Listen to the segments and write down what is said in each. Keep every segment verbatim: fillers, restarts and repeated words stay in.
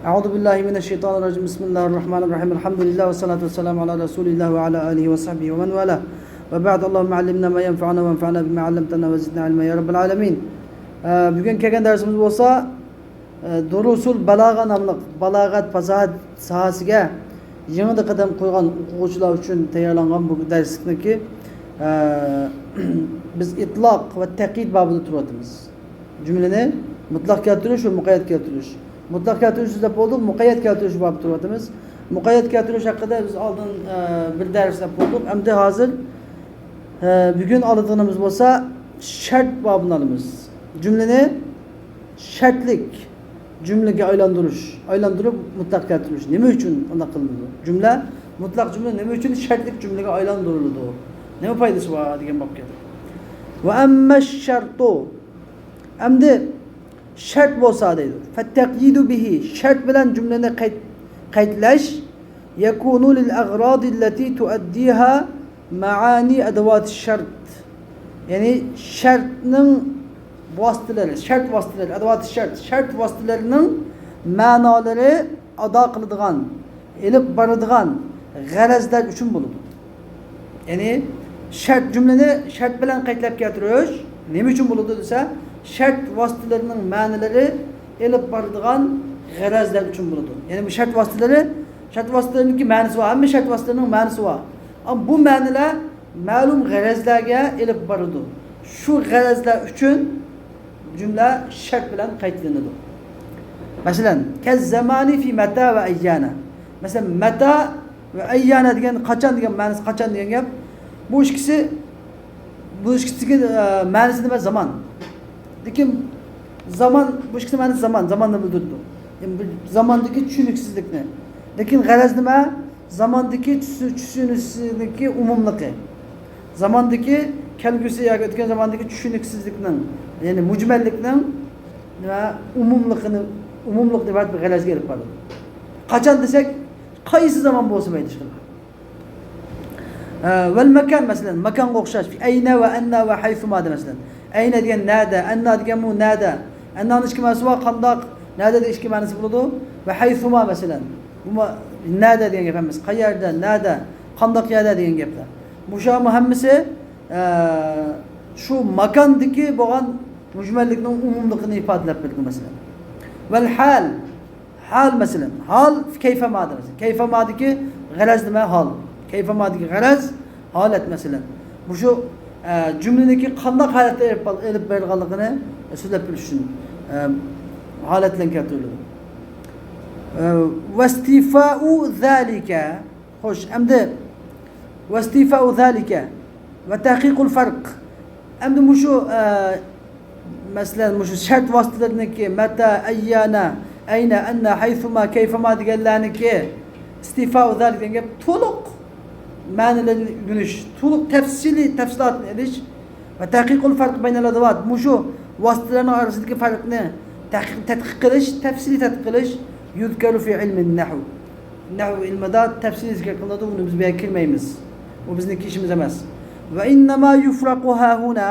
أعوذ بالله من الشيطان الرجيم. بسم الله الرحمن الرحيم. الحمد لله والصلاة والسلام على رسول الله وعلى آله وصحبه ومن والاه. وبعد، اللهم علمنا ما ينفعنا وانفعنا بما علمتنا وزدنا علما يا رب العالمين. ئە، بۈگۈن كەلگەن دەرسىمىز بولسا، ئە، دۇرۇسۇل بالاغە ناملىق بالاغەت، پاساھەت ساھەسىگە يېڭىدىن قەدەم قويغان ئوقۇغۇچىلار ئۈچۈن تەييارلانغان بۇ دەرسلىكنىڭكى، ئە، بىز ئىتلاق ۋە تەقيىد بابىدا تۇرۇۋاتىمىز. جۈملىنى مۇتلەق كەلتۈرۈش ۋە مۇقەييەت كەلتۈرۈش. مۇتلەق كەلتۈرۈش سۆزلەپ بولدۇق، مۇقەييەت كەلتۈرۈش بابى تۇرۇۋاتىمىز. مۇقەييەت كەلتۈرۈش ھەققىدە بىز ئالدىن، ئە، بىر دەرس سۆزلەپ بولدۇق. ئەمدى ھازىر، ئە، بۈگۈن ئالىدىغىنىمىز بولسا شەرت بابىنى ئالىمىز. جۈملىنى شەرتلىك جۈملىگە ئايلاندۇرۇش، ئايلاندۇرۇپ مۇتلەق كەلتۈرۈش. نېمە ئۈچۈن ئۇنداق قىلىنىدۇ؟ جۈملە، مۇتلەق جۈملە نېمە ئۈچۈن شەرتلىك جۈملىگە ئايلاندۇرۇلىدۇ؟ نېمە پايدىسى بار دېگەن باب كەلدى. ۋە ئەممە شەرتۇ. ئەمدى شەرت بولسا دەيدۇ. فەتتەقيىدۇ بىھى. شەرت بىلەن جۈملىنى قەيت-، قەيتلەش. يەكۇنۇ لىل ئەغرادىللەتى تۇئەددىھا مەئانى ئەدەۋاتى شەرت. يەنى شەرتنىڭ ۋاسىتىلىرى، شەرت ۋاسىتىلىرى، ئەدەۋاتى شەرت، شەرت ۋاسىتىلىرىنىڭ مەنالىرى ئادا قىلىدىغان، ئېلىپ بارىدىغان غەرەزلەر ئۈچۈن بولىدۇ. يەنى شەرت جۈملىنى شەرت بىلەن قەيتلەپ كەلتۈرۈش نېمە ئۈچۈن بولىدۇ دېسە، شەرت ۋاسىتىلىرىنىڭ مەنىلىرى ئېلىپ بارىدىغان غەرەزلەر ئۈچۈن بولىدۇ. يەنى بۇ شەرت ۋاسىتىلىرى، شەرت ۋاسىتىلىرىنىڭكى مەنىسى بار، ھەممە شەرت ۋاسىتىلىرىنىڭ مەنىسى بار. ئەمما بۇ مەنىلەر مەلۇم غەرەزلەرگە ئېلىپ بارىدۇ. شۇ غەرەزلەر ئۈچۈن جۈملە شەرت بىلەن قەيتلىنىدۇ. مەسىلەن، كەززامانى فى مەتە ۋە ئەييانە. مەسىلەن، مەتە ۋە ئەييانە دېگەن، قاچان دېگەن مەنىسى، قاچان دېگەن گەپ. بۇ ئىككىسى، بۇ ئىككىسىدىكى، ئە، مەنىسى نېمە؟ زامان. لېكىن زامان، بۇ ئىككىسى مەنىسى زامان، زاماننى بىلدۈرىدۇ. يەنى بىر زاماندىكى چۈشىنىكسىزلىكنى. لېكىن غەرەز نېمە؟ زاماندىكى چۈشى-، چۈشىنىكسىزلىكنىڭكى ئومۇملۇقى. زاماندىكى كەلگۈسى ياكى ئۆتكەن زاماندىكى چۈشىنىكسىزلىكنىڭ، يەنى مۇجمەللىكنىڭ نېمە؟ ئومۇملۇقىنى، ئومۇملۇقنى ئىبارەت بىر غەرەزگە ئېلىپ بارىدۇ. قاچان دېسەك، قايسى زامان بولسا مەيلى ئىشقىلىپ. ئە، ۋەل ماكان، مەسىلەن، ماكانغا ئوخشاش. ئەينە ۋە ئەننا ۋە ھەيسۇما دە، مەسىلەن. ئەينە دېگەن نەدە، ئەننا دېگەن مۇ نەدە. ئەننانىڭ ئىككى مەنىسى بار، قانداق، نەدە دېگەن ئىككى مەنىسى بولىدۇ. ۋە ھەيسۇما، مەسىلەن. بۇمۇ نەدە دېگەن گەپ ئەمەس. قەيەردە، نەدە، قانداق يەردە دېگەن گەپلەر. مۇشۇمۇ ھەممىسى، ئە، شۇ ماكاندىكى بولغان مۇجمەللىكنىڭ ئومۇملۇقىنى ئىپادىلەپ بېرىدۇ، مەسىلەن. ۋەل ھال. ھال، مەسىلەن، ھال كەيفەما دېمەسلىك. كەيفەمادىكى غەرەز نېمە؟ ھال. كەيفەمادىكى غەرەز ھالەت، مەسىلەن. مۇشۇ، ئە، جۈملىنىڭكى قانداق ھالەتتە ئېلىپ، ئېلىپ بېرىلغانلىقىنى سۆزلەپ بېرىش ئۈچۈن، ئە، ھالەت بىلەن كەلتۈرۈلىدۇ. ئە، ۋەستىفائۇ زالىكە. خوش، ئەمدى ۋەستىفائۇ زالىكە ۋە تەھقىقۇل فەرق. ئەمدى مۇشۇ، ئە، مەسىلەن، مۇشۇ شەرت ۋاسىتىلىرىنىڭكى مەتە، ئەييانە، ئەينە، ئەننە، ھەيسۇما، كەيفەما دېگەنلەرنىڭكى ئىستىفائۇ زالىك دېگەن گەپ تولۇق مەنىلىرىنى ئۆگىنىش، تولۇق تەپسىلىي تەپسىلاتىنى ئېلىش ۋە تەھقىقۇل فەرق بەينەل ئەدەۋات، مۇشۇ ۋاسىتىلەرنىڭ ئارىسىدىكى پەرقنى تەھقىق، تەتقىق قىلىش، تەپسىلىي تەتقىق قىلىش، يۇزكەرۇ فى ئىلمىن نەھۋ. نەھۋ ئىلمىدا تەپسىلىي زىكىر قىلىنىدۇ، ئۇنى بىز بۇ يەرگە كىرمەيمىز. ئۇ بىزنىڭكى ئىشىمىز ئەمەس. ۋە ئىننەما يۇفرەقۇ ھاھۇنا.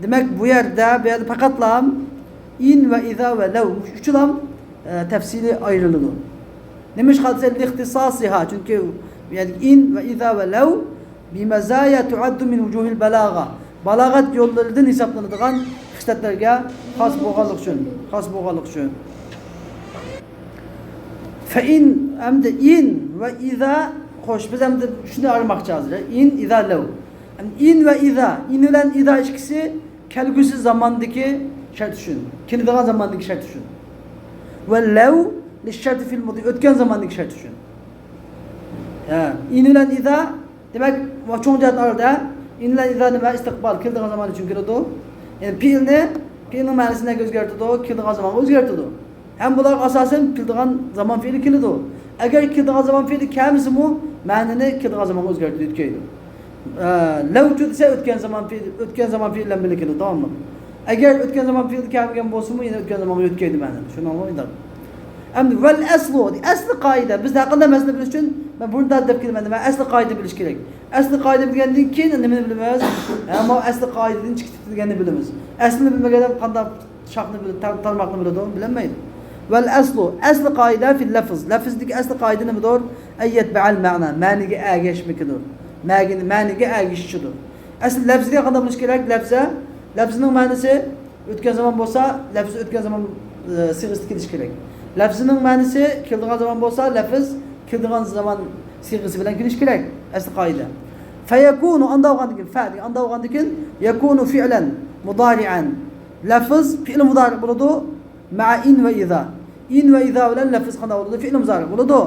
دېمەك، بۇ يەردە، بۇ يەردە پەقەتلا ئىن ۋە ئىزا ۋە لەۋ، مۇشۇ ئۈچىلام، ئە، تەپسىلىي ئايرىلىدۇ. نېمىشقا دېسە، لىختىساسىھا، چۈنكى بۇ يەردە ئىن ۋە ئىزا ۋە لەۋ بىمەزايا تۇئەددۇ مىن ۋۇجۇھىل بەلاغە، بالاغەت يوللىرىدىن ھېسابلىنىدىغان خىسلەتلەرگە خاس بولغانلىقى ئۈچۈن، خاس بولغانلىقى ئۈچۈن. فەئىن، ئەمدى ئىن ۋە ئىزا، خوش، بىز ئەمدى شۇنى ئايرىماقچى ھازىر. ئىن، ئىزا، لەۋ. ئەمدى ئىن ۋە ئىزا، ئىن بىلەن ئىزا ئىككىسى كەلگۈسى زاماندىكى شەرت ئۈچۈن، كېلىدىغان زاماندىكى شەرت ئۈچۈن. ۋە لەۋ لىششەرتى فىل ماضى، ئۆتكەن زاماندىكى شەرت ئۈچۈن. ھە، ئىن بىلەن ئىزا، دېمەك، چوڭ جەھەتتىن ئايرىلدى، ھە؟ ئىن بىلەن ئىزا نېمە؟ ئىستىقبال، كېلىدىغان زامان ئۈچۈن كېلىدۇ. يەنى پېئىلنى، پېئىلنىڭ مەنىسىنى نەگە ئۆزگەرتىدۇ؟ كېلىدىغان زامانغا ئۆزگەرتىدۇ. ھەم بۇلارغا ئاساسەن كېلىدىغان زامان پېئىلى كېلىدۇ. ئەگەر كېلىدىغان زامان پېئىلى كەلمىسىمۇ، مەنىنى كېلىدىغان زامانغا ئۆزگەرتىدۇ، يۆتكەيدۇ. ئە، لەۋچۇ دېسە ئۆتكەن زامان پېئىلى، ئۆتكەن زامان پېئىلى بىلەن بىللە كېلىدۇ داۋاملىق. ئەگەر ئۆتكەن زامان پېئىلى كەلمىگەن بولسىمۇ، يەنە ئۆتكەن زامانغا يۆتكەيدۇ مەنىنى. شۇنىڭغا ئويلاپ. ئەمدى ۋەل ئەسلۇ، ئەسلى قائىدە. بىز ھەققىدە مەسىلە بىلىش ئۈچۈن، مەن بۇنى دەپ كېلىمەن، مەن ئەسلى قائىدە بىلىش كېرەك. ئەسلى قائىدە بىلگەندىن كېيىن نېمىنى بىلىمىز؟ ھە، ماۋۇ ئەسلى قائىدىدىن چىقىپ كېتىدىغىنىنى بىلىمىز. ئەسلىنى بىلمىگەن ئادەم قانداق شاخنى بىلىدۇ، تار-، تارماقنى بىلىدۇ؟ بىلەلمەيدۇ. ۋەل ئەسلۇ، ئەسلى قائىدە فىل لەفز. لەفزدىكى ئەسلى قائىدە نېمىدۇر؟ ئەن يەتبەئەل مەنا، مەنىگە ئەگەشمىكىدۇر. مەگە-، مەنىگە ئەگىشىشىدۇر. ئەسلى لەفز دېگەن قانداق بولۇشى كېرەك؟ لەفزە، لەفزنىڭ مەنىسى ئۆتكەن زامان بولسا، لەفز ئۆتكەن زامان، ئى، سىغىسىدا كېلىشى كېرەك. لەفزنىڭ مەنىسى كېلىدىغان زامان بولسا، لەفز كېلىدىغان زامان سىغىسى بىلەن كېلىشى كېرەك. ئەسلى قائىدە. فەيەكۇنۇ، ئاندا بولغاندىن كېيىن، فە دېگەن ئاندا بولغاندىن كېيىن، يەكۇنۇ فىئلەن مۇدارىئەن. لەفز پېئىل مۇدارىئ بولىدۇ. مەئە ئىن ۋە ئىزا. ئىن ۋە ئىزا بىلەن لەفز قانداق بولىدۇ؟ پېئىل مۇزارىئ بولىدۇ.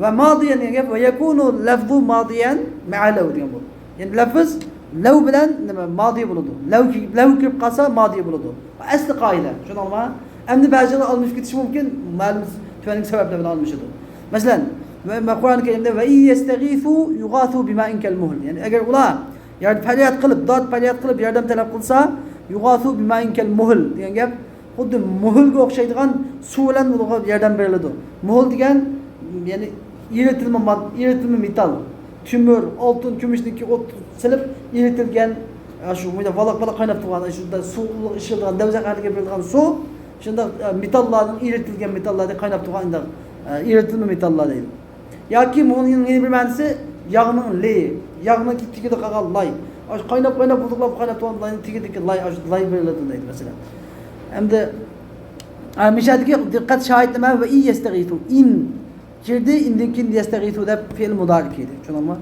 ۋە مادىيەن دېگەن گەپ، ۋە يەكۇنۇ لەفزۇ مادىيەن مەئە لەۋ دېگەن بۇ. يەنى لەفز لەۋ بىلەن نېمە؟ مادىي بولىدۇ. لەۋ كى-، لەۋ كىرىپ قالسا مادىي بولىدۇ. بۇ ئەسلى قائىدە. چۈشەندىڭلارمۇ؟ ئەمدى بەزى يەرلەر ئالمىشىپ كېتىشى مۇمكىن. مەلۇم تۆۋەندىكى سەۋەبلەر بىلەن ئالمىشىدۇ. مەسىلەن، ۋە، ۋە قۇرئان كەرىمدە ۋە ئىن يەستەغىسۇ يۇغاسۇ بىمائىن كەل مۇھل. يەنى ئەگەر ئۇلار يار-، پەرياد قىلىپ، داد پەرياد قىلىپ ياردەم تەلەپ قىلسا، يۇغاسۇ بىمائىن كەل مۇھل دېگەن گەپ، خۇددى مۆھۈلگە ئوخشايدىغان سۇ بىلەن ئۇلارغا ياردەم بېرىلىدۇ. مۆھۈل دېگەن، يەنى ئېرىتىلمە ماد-، ئېرىتىلمە مېتال. تۆمۈر، ئالتۇن، كۈمۈشنىڭكى ئوت سېلىپ ئېرىتىلگەن، ئاشۇ مۇنداق ۋالاق-ۋالاق قايناپ تۇرغان، شۇنداق سۇ ئىچىلىدىغان، دەۋزەخ ئەھلىگە بېرىلىدىغان سۇ، شۇنداق، ئە، مېتاللاردىن، ئېرىتىلگەن مېتاللاردىن قايناپ تۇرغان، ئە، ئېرىتىلمە مېتاللار دەيدۇ. ياكى مۇنىڭ يەنە بىر مەنىسى ياغنىڭ لېيى، ياغنىڭ تېگىدە قالغان لاي. ئاشۇ قايناپ، قايناپ، بۇلۇقلاپ قايناپ تۇرغان لاينىڭ تېگىدىكى لاي، ئاشۇ لاي بېرىلىدۇ دەيدۇ مەسىلەن. ئەمدى، ئە، مىشەدىكى دىققەت شاھىت نېمە؟ ۋە ئىن يەستەغىسۇ. ئىن كىردى، ئىندىن كېيىن يەستەغىسۇ دەپ پېئىل مۇدارىئ كىردى. چۈشەندىڭمۇ؟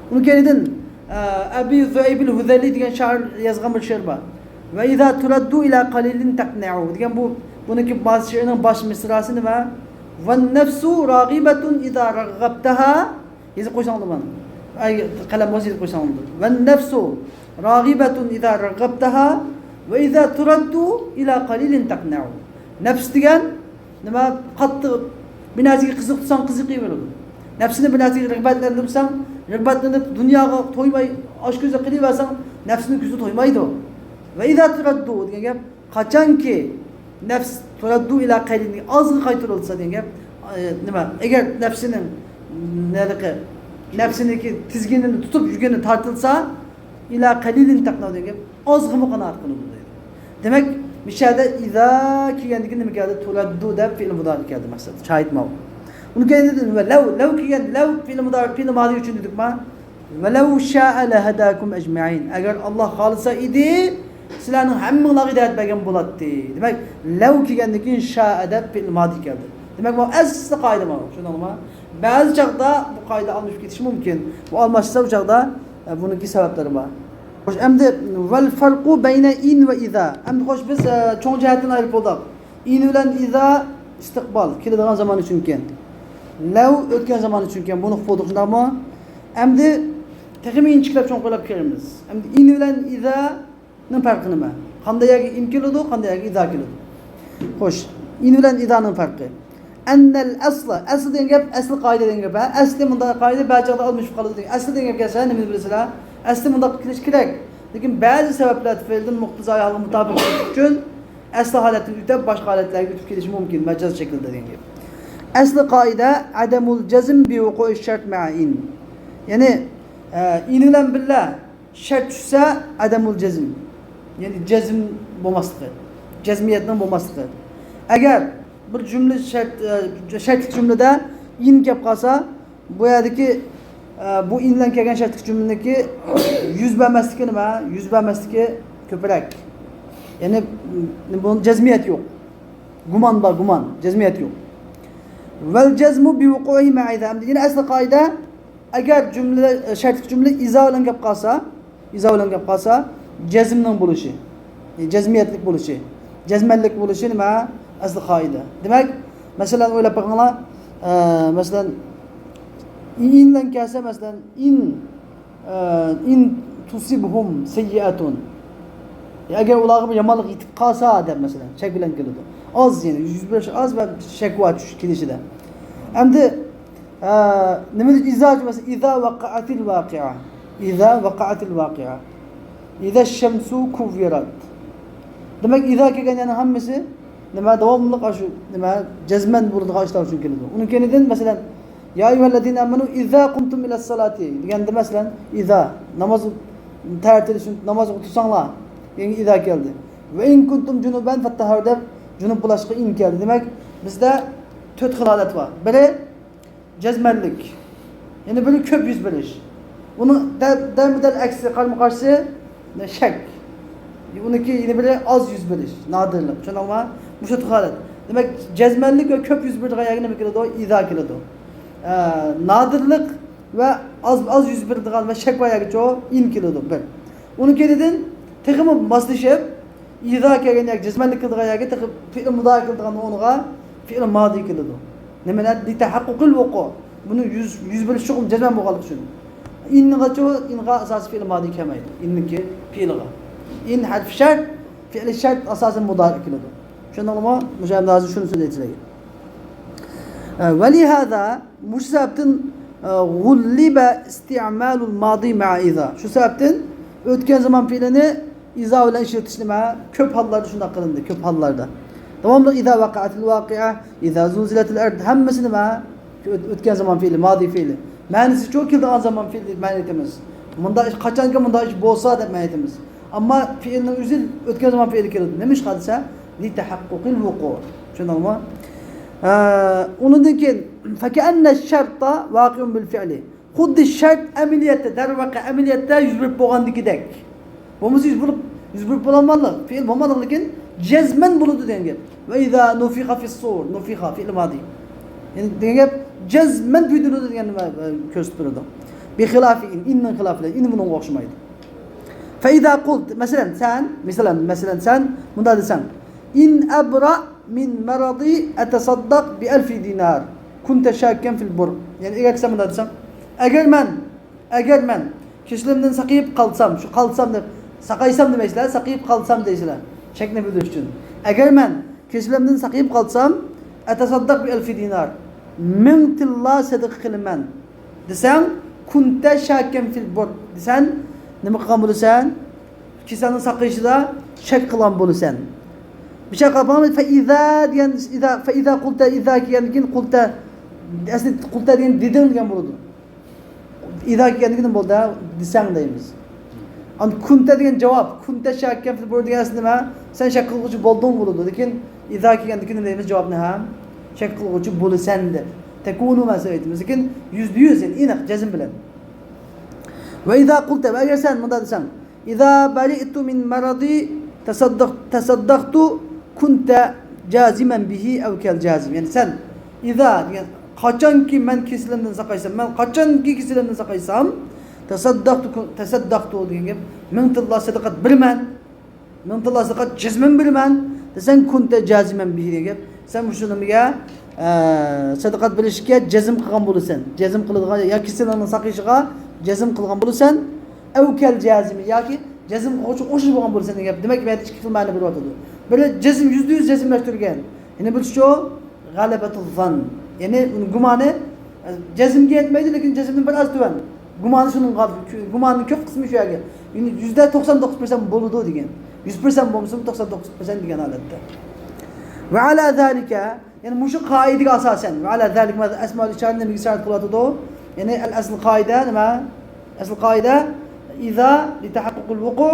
ئۇنىڭ كەينىدىن، ئە، ئەبى زۇئەيبىل ھۇزەلى دېگەن شائىر يازغان بىر شېئىر بار. ۋە ئىزا تۇرەددۇ ئىلا قەلىلىن تەقنەئۇ دېگەن بۇ، بۇنىڭكى باش، شېئىرنىڭ باش مىسراسى نېمە؟ ۋەن نەفسۇ راغىبەتۇن ئىزا رەغغەبتەھا. يېزىپ قويساڭلار مانا. ئەي، قەلەم بولسا يېزىپ قويساڭلار. ۋەن نەفسۇ راغىبەتۇن ئىزا رەغغەبتەھا ۋە ئىزا تۇرەددۇ ئىلا قەلىلىن تەقنەئۇ. نەپس دېگەن نېمە؟ قاتتىق بىر نەرسىگە قىزىقساڭ قىزىقىۋېرىدۇ. نەپسىنى بىر نەرسىگە رىغبەتلەندۈرسەڭ، رىغبەتلىنىپ دۇنياغا تويماي ئاچ كۆزى قېلىۋەرسەڭ، نەپسىنىڭ كۆزى تويمايدۇ. ۋە ئىزا تۇرەددۇ دېگەن گەپ، قاچانكى نەپس تۇرەددۇ ئىلا قەلىلىن، ئازغا قايتۇرۇلسا دېگەن گەپ، ئە، نېمە؟ ئەگەر نەپسىنىڭ، نېمىلىكى، نەپسىنىڭكى تىزگىنىنى تۇتۇپ يۈرگىنى تارتىلسا، ئىلا قەلىلىن تەقنەئۇ دېگەن گەپ، ئازغىمۇ قانائەت قىلىنىدۇ دەيدۇ. دېمەك، مۇشۇ يەردە ئىزا كەلگەندىن كېيىن نېمە كەلدى؟ تۇرەددۇ دەپ پېئىل مۇدارىئ كەلدى مەقسەت. شاھىت ماۋۇ. ئۇنىڭ كەينىدىن ۋە لەۋ، لەۋ كەلگەن، لەۋ پېئىل مۇدارىئ، پېئىل مادى ئۈچۈن دېدۇقما؟ ۋەلەۋ شائە لەھەداكۇم ئەجمەئىن. ئەگەر ئاللاھ خالىسا ئىدى، سىلەرنىڭ ھەممىڭلارغا ھىدايەت بەرگەن بولاتتى. دېمەك، لەۋ كەلگەندىن كېيىن شائە دەپ پېئىل مادى كەلدى. دېمەك، بۇ ئەسلى قائىدە مانا، چۈشەندىڭلارمۇ؟ بەزى چاغدا بۇ قائىدە ئالمىشىپ كېتىشى مۇمكىن. بۇ ئالماشسا، ئۇ چاغدا، ئە، بۇنىڭكى سەۋەبلىرى بار. خوش، ئەمدى ۋەل فەرقۇ بەينە ئىن ۋە ئىزا. ئەمدى خوش، بىز، ئە، چوڭ جەھەتتىن ئايرىپ بولدۇق. ئىن بىلەن ئىزا ئىستىقبال، كېلىدىغان زامان ئۈچۈنكەن. لەۋ ئۆتكەن زامان ئۈچۈنكەن. بۇنى ئۇقۇپ بولدۇق، شۇنداقمۇ؟ ئەمدى تېخىمۇ ئىنچىكىلەپ چوڭقۇرلاپ كىرىمىز. ئەمدى ئىن بىلەن ئىزانىڭ پەرقى نېمە؟ قانداق يەرگە ئىن كېلىدۇ، قانداق يەرگە ئىزا كېلىدۇ؟ خوش، ئىن بىلەن ئىزانىڭ پەرقى. ئەننەل ئەسلە، ئەسلى دېگەن گەپ، ئەسلى قائىدە دېگەن گەپ. ھە، ئەسلى مۇنداق قائىدە، بەزى چاغدا ئالمىشىپ قالىدۇ دېگەن. ئەسلى دېگەن گەپ كەلسە، نېمىنى بىلىسىلەر؟ ئەسلى مۇنداق كېلىشى كېرەك. لېكىن بەزى سەۋەبلەر تۈپەيلىدىن مۇقتىزايى ھالغا مۇتابىق بولۇش ئۈچۈن ئەسلى ھالەتتىن ئۆتۈپ، باشقا ھالەتلەرگە ئۆتۈپ كېلىشى مۇمكىن، مەجاز شەكىلدە دېگەن گەپ. ئەسلى قائىدە، ئەدەمۇل جەزم بىۋۇقۇئى شەرت مەئە ئىن. يەنى، ئە، ئىن بىلەن بىللە شەرت چۈشسە، ئەدەمۇل جەزم. يەنى جەزم بولماسلىقى. جەزمىيەتنىڭ بولماسلىقى. ئەگەر بىر جۈملە شەرت، ئە، شەرتلىك جۈملىدە ئىن كەپ قالسا، بۇ يەردىكى، ئە، بۇ ئىن بىلەن كەلگەن شەرتلىك جۈملىنىڭكى يۈز بەرمەسلىكى نېمە؟ يۈز بەرمەسلىكى كۆپرەك. يەنى، م، بۇنىڭ جەزمىيەت يوق. گۇمان بار، گۇمان. جەزمىيەت يوق. ۋەل جەزمۇ بىۋۇقۇئىھى مەئە ئىزا. ئەمدى يەنە ئەسلى قائىدە، ئەگەر جۈملە، شەرتلىك جۈملە ئىزا بىلەن گەپ قالسا، ئىزا بىلەن گەپ قالسا، جەزمنىڭ بولۇشى، جەزمىيەتلىك بولۇشى، جەزمەنلىك بولۇشى نېمە؟ ئەسلى قائىدە. دېمەك، مەسىلەن، ئويلاپ بېقىڭلار، ئە، مەسىلەن، ئىن بىلەن كەلسە، مەسىلەن، ئىن، ئە، ئىن تۇسىبھۇم سەييئەتۇن. ئەگەر ئۇلارغا بىر يامانلىق يېتىپ قالسا دەپ، مەسىلەن، شەك بىلەن كېلىدۇ. ئاز، يەنى يۈز بېرىش ئاز ۋە شەكۋا چۈش كېلىشىدە. ئەمدى، ئە، نېمە دېدى؟ ئىزا، مەسىلەن، ئىزا ۋەقەئەتىل ۋاقىئە. ئىزا ۋەقەئەتىل ۋاقىئە. ئىزا شەمسۇ كۇۋۋىرات. دېمەك، ئىزا كەلگەن يەنە ھەممىسى نېمە؟ داۋاملىق ئاشۇ نېمە؟ جەزمەن بولىدىغان ئىشلار ئۈچۈن كېلىدۇ. ئۇنىڭ كەينىدىن، مەسىلەن، يا ئەييۇھەللەزىنە ئامەنۇ ئىزا قۇمتۇم ئىلەسسالاتى دېگەندە، مەسىلەن، ئىزا، ناماز تەرەت ئېلىش، نامازغا تۇرساڭلار، يەنى ئىزا كەلدى. ۋە ئىن كۇنتۇم جۇنۇبەن فەتتەھھەرۇ دەپ، جۇنۇب بولۇشقا ئىن كەلدى. دېمەك، بىزدە تۆت خىل ھالەت بار. بىرى جەزمەنلىك. يەنە بىرى كۆپ يۈز بېرىش. ئۇنىڭ دە-، دەمدەل ئەكسى، قارىمۇ قارشىسى شەك. ئۇنىڭكى يەنە بىرى ئاز يۈز بېرىش، نادىرلىق. چۈشەندىڭلارمۇ؟ مۇشۇ تۆت ھالەت. دېمەك، جەزمەنلىك ۋە كۆپ يۈز بېرىدىغان يەرگە نېمە كېلىدۇ؟ ئىزا كېلىدۇ. ئە، نادىرلىق ۋە ئاز، ئاز يۈز بېرىدىغان ۋە شەك بار يەرگىچۇ ئىن كېلىدۇ، بىر. ئۇنىڭ كەينىدىن تېخىمۇ ماسلىشىپ، ئىزا كەلگەن يەرگە، جەزمەنلىك كېلىدىغان يەرگە تېخى پېئىل مۇدارى كېلىدىغان ئورنىغا پېئىل مادى كېلىدۇ. نېمىلەر؟ لىتەھەققۇقىل ۋۇقۇ. بۇنى يۈز، يۈز بېرىش چوقۇم جەزمەن بولغانلىقى ئۈچۈن. ئىننىغاچۇ، ئىنغا ئاساسىي پېئىل مادى كەلمەيدۇ. ئىننىڭكى پېئىلىغا. ئىن ھەرف شەرت، پېئىل شەرت ئاساسەن مۇدارى كېلىدۇ. چۈشەندىڭلارمۇ؟ مۇشۇ يەردە ھازىر شۇنى سۆزلەيدىغان. ئە، ۋەلىھازا، مۇشۇ سەۋەبتىن، ئە، غۇللىبە ئىستىئمالۇل مادى مەئە ئىزا. شۇ سەۋەبتىن ئۆتكەن زامان پېئىلىنى ئىزا بىلەن ئىشلىتىش نېمە؟ كۆپ ھاللاردا شۇنداق قىلىندى، كۆپ ھاللاردا. داۋاملىق ئىزا ۋەقەئەتىل ۋاقىئە، ئىزا زۇلزىلەتىل ئەرد، ھەممىسى نېمە؟ ئۆت-، ئۆتكەن زامان پېئىلى، مادى پېئىلى. مەنىسىچۇ كېلىدىغان زامان پېئىلى مەنە ئېيتىمىز. مۇنداق ئىش، قاچانكى مۇنداق ئىش بولسا دەپ مەنە ئېيتىمىز. ئەمما پېئىلنىڭ ئۆزى ئۆتكەن زامان پېئىلى كېلىدۇ. نېمە ئىشقا دېسە، لىتەھەققۇقىل ۋۇقۇ. چۈشەندىڭمۇ؟ ئە، ئۇنىڭدىن كېيىن، فەكەئەننە شەرتە ۋاقىئۇن بىل فېئلى. خۇددى شەرت ئەمەلىيەتتە، دەرۋەقە ئەمەلىيەتتە يۈز بېرىپ بولغاندىكىدەك. بولمىسا يۈز بېرىپ، يۈز بېرىپ بولالمايدۇ. پېئىل بولمايدۇ، لېكىن جەزمەن بولىدۇ دېگەن گەپ. ۋە ئىزا نۇفىخە فىسسۇر، نۇفىخە، پېئىل مادى. يەنى دېگەن گەپ، جەزمەن پۈيدۈرۈلىدۇ دېگەن نېمە، ئە، كۆرسىتىپ بېرىدۇ. بىخىلافى ئىن، ئىننىڭ خىلاپى بىلەن، ئىن بۇنىڭغا ئوخشىمايدۇ. فەئىزا قۇلت، مەسىلەن، سەن، مەسىلەن، مەسىلەن، سەن مۇنداق دېسەڭ، ئىن ئەبرا مىن مەرەدى ئەتەسەددەق بىئەلفى دىنار، كۇنتە شاككەن فىل بۇر. يەنى ئەگەر سەن مۇنداق دېسەڭ، ئەگەر مەن، ئەگەر مەن كېسىلىمدىن ساقىيىپ قالسام، شۇ قالسام دەپ، ساقايسام دېمەيسىلەر، ساقىيىپ قالسام دەيسىلەر. شەكنى بىلدۈرۈش ئۈچۈن. ئەگەر مەن كېسىلىمدىن ساقىيىپ قالسام، ئەتەسەددەق بىئەلفى دىنار، مىڭ تىللا سەدىقە قىلىمەن دېسەڭ، كۇنتە شاككەن فىل بۇر، دېسەن، نېمە قىلغان بولىسەن؟ كېسەلنىڭ ساقىيىشىدا شەك قىلغان بولىسەن. بىر شەك قىلغان، فەئىزا دېگەن، ئىزا، فەئىزا قۇلتە، ئىزا كەلگەندىن كېيىن قۇلتە، ئەسلى قۇلتە دېگەن دېدىڭ دېگەن بولىدۇ. ئىزا كەلگەندىن كېيىن بولدى، دېسەڭ دەيمىز. ئان كۇنتە دېگەن جاۋاب، كۇنتە شاككەن فىل بۇر دېگەن ئەسلى نېمە؟ سەن شەك قىلغۇچى بولدۇڭ بولىدۇ. لېكىن ئىزا كەلگەندىن كېيىن نېمە دەيمىز؟ جاۋابنى ھەم شەك قىلغۇچى بولىسەن دەپ. تەكۇنۇ مەسىلە ئېيتىمىز. لېكىن يۈزدە يۈز، يەنى ئېنىق، جەزم بىلەن. ۋە ئىزا قۇلتە، ۋە ئەگەر سەن مۇنداق دېسەڭ، ئىزا بەرىئتۇ مىن مەرەدى تەسەددەق-، تەسەددەقتۇ كۇنتە جازىمەن بىھى ئەۋ كەل جازىم. يەنى سەن، ئىزا دېگەن، قاچانكى مەن كېسىلىمدىن ساقايسام، مەن قاچانكى كېسىلىمدىن ساقايسام، تەسەددەقتۇ كۇن-، تەسەددەقتۇ دېگەن گەپ، مىڭ تىللا سەدىقەت بېرىمەن. مىڭ تىللا سەدىقەت جەزمەن بېرىمەن دېسەڭ، كۇنتە جازىمەن بىھى دېگەن گەپ. سەن مۇشۇ نېمىگە، ئە، سەدىقەت بېرىشكە جەزم قىلغان بولىسەن. جەزم قىلىدىغان ياكى سېنىڭ ساقىيىشىغا جەزم قىلغان بولىسەن. ئەۋ كەل جازىمى، ياكى جەزم قىلغۇچى ئوخشاش بولغان بولىسەن دېگەن گەپ. دېمەك، بۇ يەردە ئىككى خىل مەنە بېرىۋاتىدۇ. بىرى جەزم، يۈزدە يۈز جەزملەشتۈرگەن. يەنە بىرسىچۇ، غەلەبەتۇ زان. يەنى ئۇنى گۇمانى، ئە، جەزمگە يەتمەيدۇ، لېكىن جەزمدىن بىر ئاز تۆۋەن. گۇمانى شۇنىڭغا، گۇماننىڭ كۆپ قىسمى شۇ يەرگە. يەنى يۈزدە توقسان توققۇز پىرسەنت بولىدۇ دېگەن. يۈز پىرسەنت بولمىسىمۇ توقسان توققۇز پىرسەنت دېگەن ھالەتتە. ۋە ئەلا زالىكە، يەنى مۇشۇ قائىدىگە ئاساسەن، ۋە ئەلا زالىكە مانا ئەسمائۇل ئىشارە نېمىگە ئىشارە قىلىۋاتىدۇ؟ يەنى ئەل ئەسل قائىدە نېمە؟ ئەسل قائىدە ئىزا لىتەھەققۇقىل ۋۇقۇ،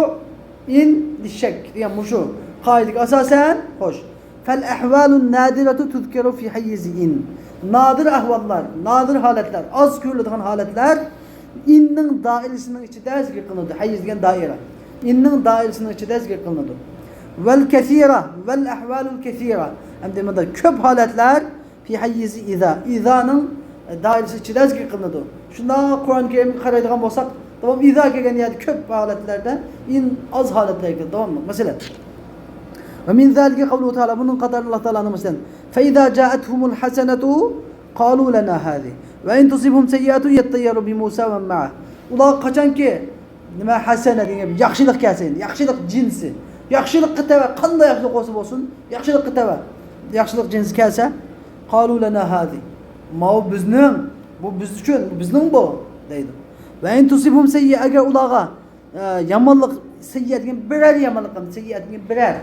ئىن لىشەك دېگەن مۇشۇ قائىدىگە ئاساسەن، خوش. فەل ئەھۋالۇن نادىرەتۇ تۇزكەرۇ فى ھەيزى ئىن. نادىر ئەھۋاللار، نادىر ھالەتلەر، ئاز كۆرۈلىدىغان ھالەتلەر ئىننىڭ دائىرىسىنىڭ ئىچىدە زىكىر قىلىنىدۇ. ھەيز دېگەن دائىرە. ئىننىڭ دائىرىسىنىڭ ئىچىدە زىكىر قىلىنىدۇ. ۋەل كەسىرە، ۋەل ئەھۋالۇل كەسىرە. ئەمدى مۇنداق كۆپ ھالەتلەر فى ھەيزى ئىزا. ئىزانىڭ دائىرىسى ئىچىدە زىكىر قىلىنىدۇ. شۇنداق قۇرئان كەرىمگە قارايدىغان بولساق، داۋام ئىزا كەلگەن يەردە كۆپ ھالەتلەردە، ئىن ئاز ھالەتلەرگە كېلىدۇ. داۋاملىق. مەسىلەن، ۋە مىن زالىكە قەۋلۇھۇ تەئالا، بۇنىڭ قاتارىدا ئاللا تائالانىڭ مەسىلەن، فەئىزا جائەتھۇمۇل ھەسەنەتۇ قالۇ لەنا ھازىھ ۋە ئىن تۇسىبھۇم سەييىئەتۇ يەتتەييەرۇ بىمۇسا ۋە مەن مەئەھ. ئۇلارغا قاچانكى نېمە، ھەسەنە دېگەن گەپ، ياخشىلىق كەلسە، يەنى ياخشىلىق جىنسى، ياخشىلىققا تەۋە، قانداق ياخشىلىق بولسا بولسۇن، ياخشىلىققا تەۋە، ياخشىلىق جىنسى كەلسە، قالۇ لەنا ھازىھ، ماۋۇ بىزنىڭ، بۇ بىز ئۈچۈن، بۇ بىزنىڭ بۇ، دەيدۇ. ۋە ئىن تۇسىبھۇم سەييىئە، ئەگەر ئۇلارغا، ئە، يامانلىق، سەييىئە دېگەن بىرەر يامانلىق، سەييىئە دېگەن بىرەر،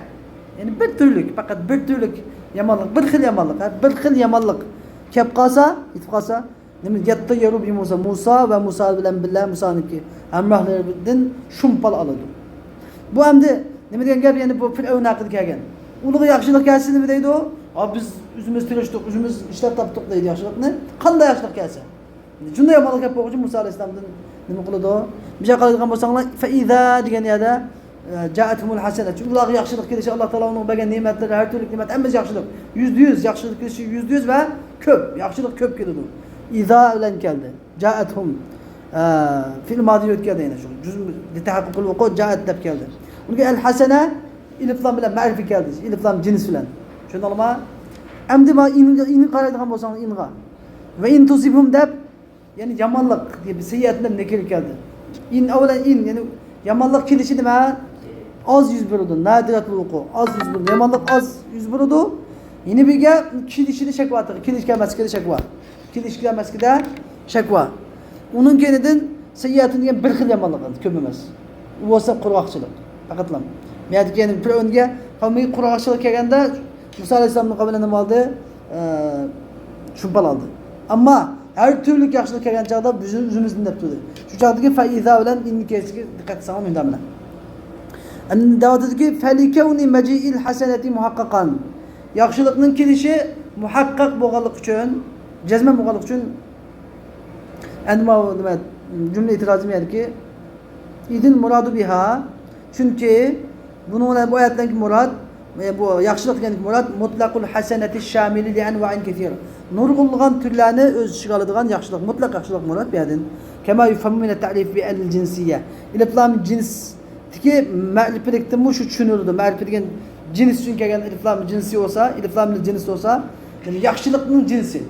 يەنى بىر تۈرلۈك، پەقەت بىر تۈرلۈك يامانلىق، بىر خىل يامانلىق، ھە، بىر خىل يامانلىق كەپ قالسا، يېتىپ قالسا، نېمە، يەتتەييەرۇ بىمۇسا، مۇسا ۋە مۇسا بىلەن بىللە مۇسانىڭكى ھەمراھلىرىدىن شۇمپال ئالىدۇ. بۇ ئەمدى نېمە دېگەن گەپ؟ يەنى بۇ پىرئەۋن ھەققىدە كەلگەن. ئۇلارغا ياخشىلىق كەلسە نېمە دەيدۇ؟ ئا، بىز ئۆزىمىز تىرىشتۇق، ئۆزىمىز ئىشلەپ تاپتۇق دەيدۇ ياخشىلىقنى. قانداق ياخشىلىق كەلسە. شۇنداق يامان گەپ بولغۇچە مۇسا ئەلەيھىسسالامدىن نېمە قىلىدۇ؟ بىر جايغا قارايدىغان بولساڭلار، فەئىزا دېگەن يەردە، ئە، جائەتھۇمۇل ھەسەنە. چۈنكى ئۇلارغا ياخشىلىق كېلىشى، ئاللا تائالا ئۇنىڭغا بەرگەن نېمەتلىرى، ھەر تۈرلۈك نېمەت، ھەممىسى ياخشىلىق. يۈزدە يۈز ياخشىلىق كېلىشى، يۈزدە يۈز ۋە كۆپ. ياخشىلىق كۆپ كېلىدۇ. ئىزا بىلەن كەلدى. جائەتھۇم. ئە، فېئىل مادى ئۆتكەلدى يەنە شۇ. جۈزم لىتەھەققۇقىل ۋۇقۇ جائەت دەپ كەلدى. ئۇنىڭ ئەل ھەسەنە ئېلىپلام بىلەن مەرىپە كەلدى. ئېلىپلام جىنس بىلەن. چۈشەندىڭلارمۇ؟ ئەمدى ما ئىنغا، ئىنغا قارايدىغان بولساڭ ئىنغا. ۋە ئىن تۇسىبھۇم دەپ، يەنى يامانلىق دەپ سەييئەتىن دەپ نەكىرە كەلدى. ئىن ئەۋلەن ئىن، يەنى يامانلىق كېلىشى نېمە؟ ئاز يۈز بېرىدۇ. نادىرەتۇل ۋۇقۇ. ئاز يۈز بېرىدۇ. يامانلىق ئاز يۈز بېرىدۇ. يەنە بىرگە كېلىشىدە شەك بار. كېلىش كەلمەسلىكىدە شەك بار. كېلىش كەلمەسلىكىدە شەك بار. ئۇنىڭ كەينىدىن سەييئەتۇن دېگەن بىر خىل يامانلىق، كۆپ ئەمەس. ئۇ بولسا قۇرغاقچىلىق. پەقەتلا. بۇ يەردىكى يەنى پىرئەۋنگە قەۋمىگە قۇرغاقچىلىق كەلگەندە، مۇسا ئەلەيھىسسالامنىڭ قەۋمىنى نېمە ئالدى؟ ئە، شۇمپان ئالدى. ئەمما ھەر تۈرلۈك ياخشىلىق كەلگەن چاغدا بىز ئۆزىمىزدىن دەپ تۇردى. شۇ چاغدىكى فەئىزا بىلەن ئىننى كېلىشىگە دىققەت قىلساڭلار مۇنداق بىلەن. ئەمدى دەۋاتىدۇكى، فەلىكەۋنى مەجىئىل ھەسەنەتى مۇھەققەقەن. ياخشىلىقنىڭ كېلىشى مۇھەققەق بولغانلىقى ئۈچۈن، جەزمەن بولغانلىقى ئۈچۈن، ئەمدى ماۋۇ نېمە، جۈملە ئېتىرازى يەنىكى، ئىدىل مۇرادۇ بىھا، چۈنكى بۇنىڭ بىلەن بۇ ئايەتتىكى مۇراد، ئە، بۇ ياخشىلىق دېگەندىكى مۇراد، مۇتلەقۇل ھەسەنەتى شامىلى لىئەنۋائىن كەسىرە. نۇرغۇنلىغان تۈرلەرنى ئۆز ئىچىگە ئالىدىغان ياخشىلىق، مۇتلەق ياخشىلىق مۇراد بۇ يەردىن. كەما يۇفھەمۇ مىنەت تەئرىف بىئەلىل جىنسىيە. ئېلىپلام جىنس دىكى مەرىپىلىكتىنمۇ شۇ چۈشىنىلىدۇ. مەرىپە دېگەن جىنس ئۈچۈن كەلگەن ئېلىپلام جىنسى بولسا، ئېلىپلام جىنس بولسا، يەنى ياخشىلىقنىڭ جىنسى.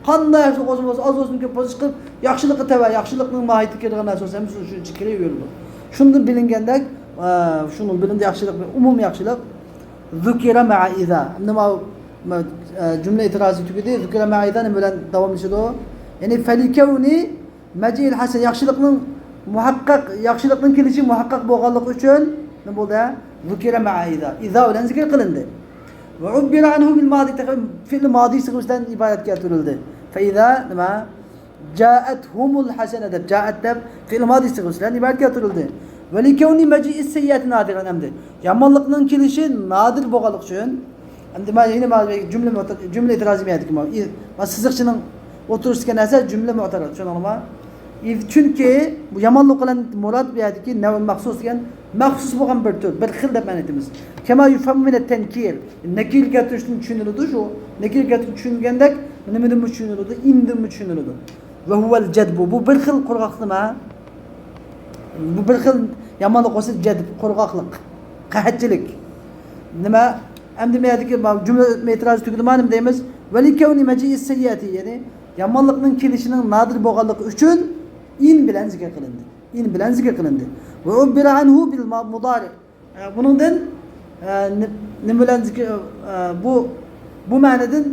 قانداق ياخشىلىق بولسۇن بولسۇن، ئاز بولسۇن، كۆپ بولسۇن، چىقىپ ياخشىلىققا تەۋە، ياخشىلىقنىڭ ماھىيىتىگە كىرىدىغان نەرسە بولسا، ھەممىسى شۇ ئىچىگە كىرىۋېرىدۇ. شۇندىن بىلىنگەندەك، ئە، شۇنىڭ بىلىندى ياخشىلىق، ئومۇمىي ياخشىلىق. ذۇكىرە مەئە ئىزا. ئەمدى ماۋۇ، مە-، ئە، جۈملە ئېتىرازى تۈگىدى. ذۇكىرە مەئە ئىزا نېمە بىلەن داۋاملىشىدۇ؟ يەنى فەلىكەۋنى مەجىئىل ھەسەن، ياخشىلىقنىڭ مۇھەققەق، ياخشىلىقنىڭ كېلىشى مۇھەققەق بولغانلىقى ئۈچۈن نېمە بولدى؟ ذۇكىرە مەئە ئىزا. ئىزا بىلەن زىكىر قىلىندى. ۋە ئۇببىرە ئەنھۇ بىل مادى، تېخى فېئىل مادى سىغىسى بىلەن ئىبارەت كەلتۈرۈلدى. فەئىزا نېمە؟ جائەتھۇمۇل ھەسەنە دەپ، جائەت دەپ فېئىل مادى سىغىسى بىلەن ئىبارەت كەلتۈرۈلدى. ۋە لىكەۋنى مەجىئىس سەييئەتى نادىرەن ئەمدى. يامانلىقنىڭ كېلىشى نادىر بولغانلىقى ئۈچۈن، ئەمدى مانا يەنە مانا جۈملە مۇتە-، جۈملە ئېتىرازى بۇ يەردىكى مانا. ئى-، مانا سىزىقچىنىڭ ئوتتۇرىسىدىكى نەرسە جۈملە مۇئتەرەز، چۈشەندىڭلارمۇ؟ ئىز، چۈنكى بۇ يامانلىق بىلەن مۇراد بۇ يەردىكى نەۋ مەخسۇس دېگەن مەخسۇس بولغان بىر تۈر، بىر خىل دەپ مەنە ئېيتىمىز. كەما يۇفھەمۇ مىنەت تەنكىر. نەكىر كەلتۈرۈشتىن چۈشىنىلىدۇ شۇ. نەكىر كەلتۈرۈشتىن چۈشىنگەندەك نېمىدىنمۇ چۈشىنىلىدۇ؟ ئىندىنمۇ چۈشىنىلىدۇ. ۋە ھۇۋەل جەدبۇ. بۇ بىر خىل قۇرغاقلىق نېمە؟ بۇ بىر خىل يامانلىق بولسا جەدب، قۇرغاقلىق، قەھەتچىلىك. نېمە؟ ئەمدى مەيەردىكى جۈملە ئېتىرازى تۈگىدىما نېمە دەيمىز؟ ۋە لىكەۋنى مەجىئىس سەييئەتى، يەنى يامانلىقنىڭ كېلىشىنىڭ نادىر بولغانلىقى ئۈچۈن ئىن بىلەن زىكىر قىلىندى. ئىن بىلەن زىكىر قىلىندى. ۋە ئۇببىرە ئەنھۇ بىل ما-، مۇدارى. ئە، بۇنىڭدىن، ئە، نې-، نېمە بىلەن زىكىر، ئە، بۇ، بۇ مەنىدىن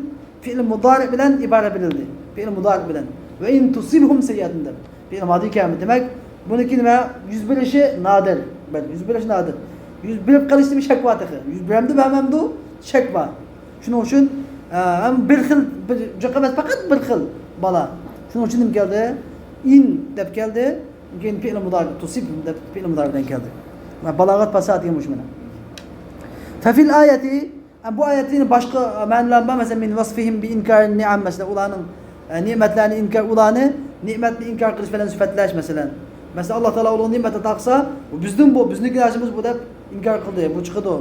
فېئىل مۇدارى بىلەن ئىبارە بىلىندى. فېئىل مۇدارى بىلەن. ۋە ئىن تۇسىبھۇم سەييئەتۇن دەپ. فېئىل مادى كەلمىدى. دېمەك، بۇنىڭكى نېمە؟ يۈز بېرىشى نادىر. بەلكى يۈز بېرىشى نادىر. يۈز بېرىپ قېلىشتا بىر شەك بار تېخى. يۈز بېرەمدۇ، بەرمەمدۇ؟ شەك بار. شۇنىڭ ئۈچۈن، ئە، ھەم بىر خىل، بىر جىق ئەمەس، پەقەت بىر خىل بالا. شۇنىڭ ئۈچۈن نېمە كەلدى؟ ئىن دەپ كەلدى. كېيىن فېئىل مۇدارى، تۇسىب دەپ فېئىل مۇدارى بىلەن كەلدى. ۋە بالاغەت پاساھەت دېگەن مۇشۇ مانا. فەفىل ئايەتى، بۇ ئايەتتە يەنە باشقا مەنىلەر بار. مەسىلەن، مىن ۋەسفىھىم بى ئىنكارى نىئەم، مەسىلەن، ئۇلارنىڭ، ئە، نېمەتلەرنى ئىنكار، ئۇلارنى نېمەتنى ئىنكار قىلىش بىلەن سۈپەتلەش، مەسىلەن. مەسىلەن، ئاللا تائالا ئۇلارغا نېمەت ئاتا قىلسا، بۇ بىزدىن بۇ، بىزنىڭكى نەرسىمىز بۇ دەپ ئىنكار قىلدى، بۇ چىقىدۇ.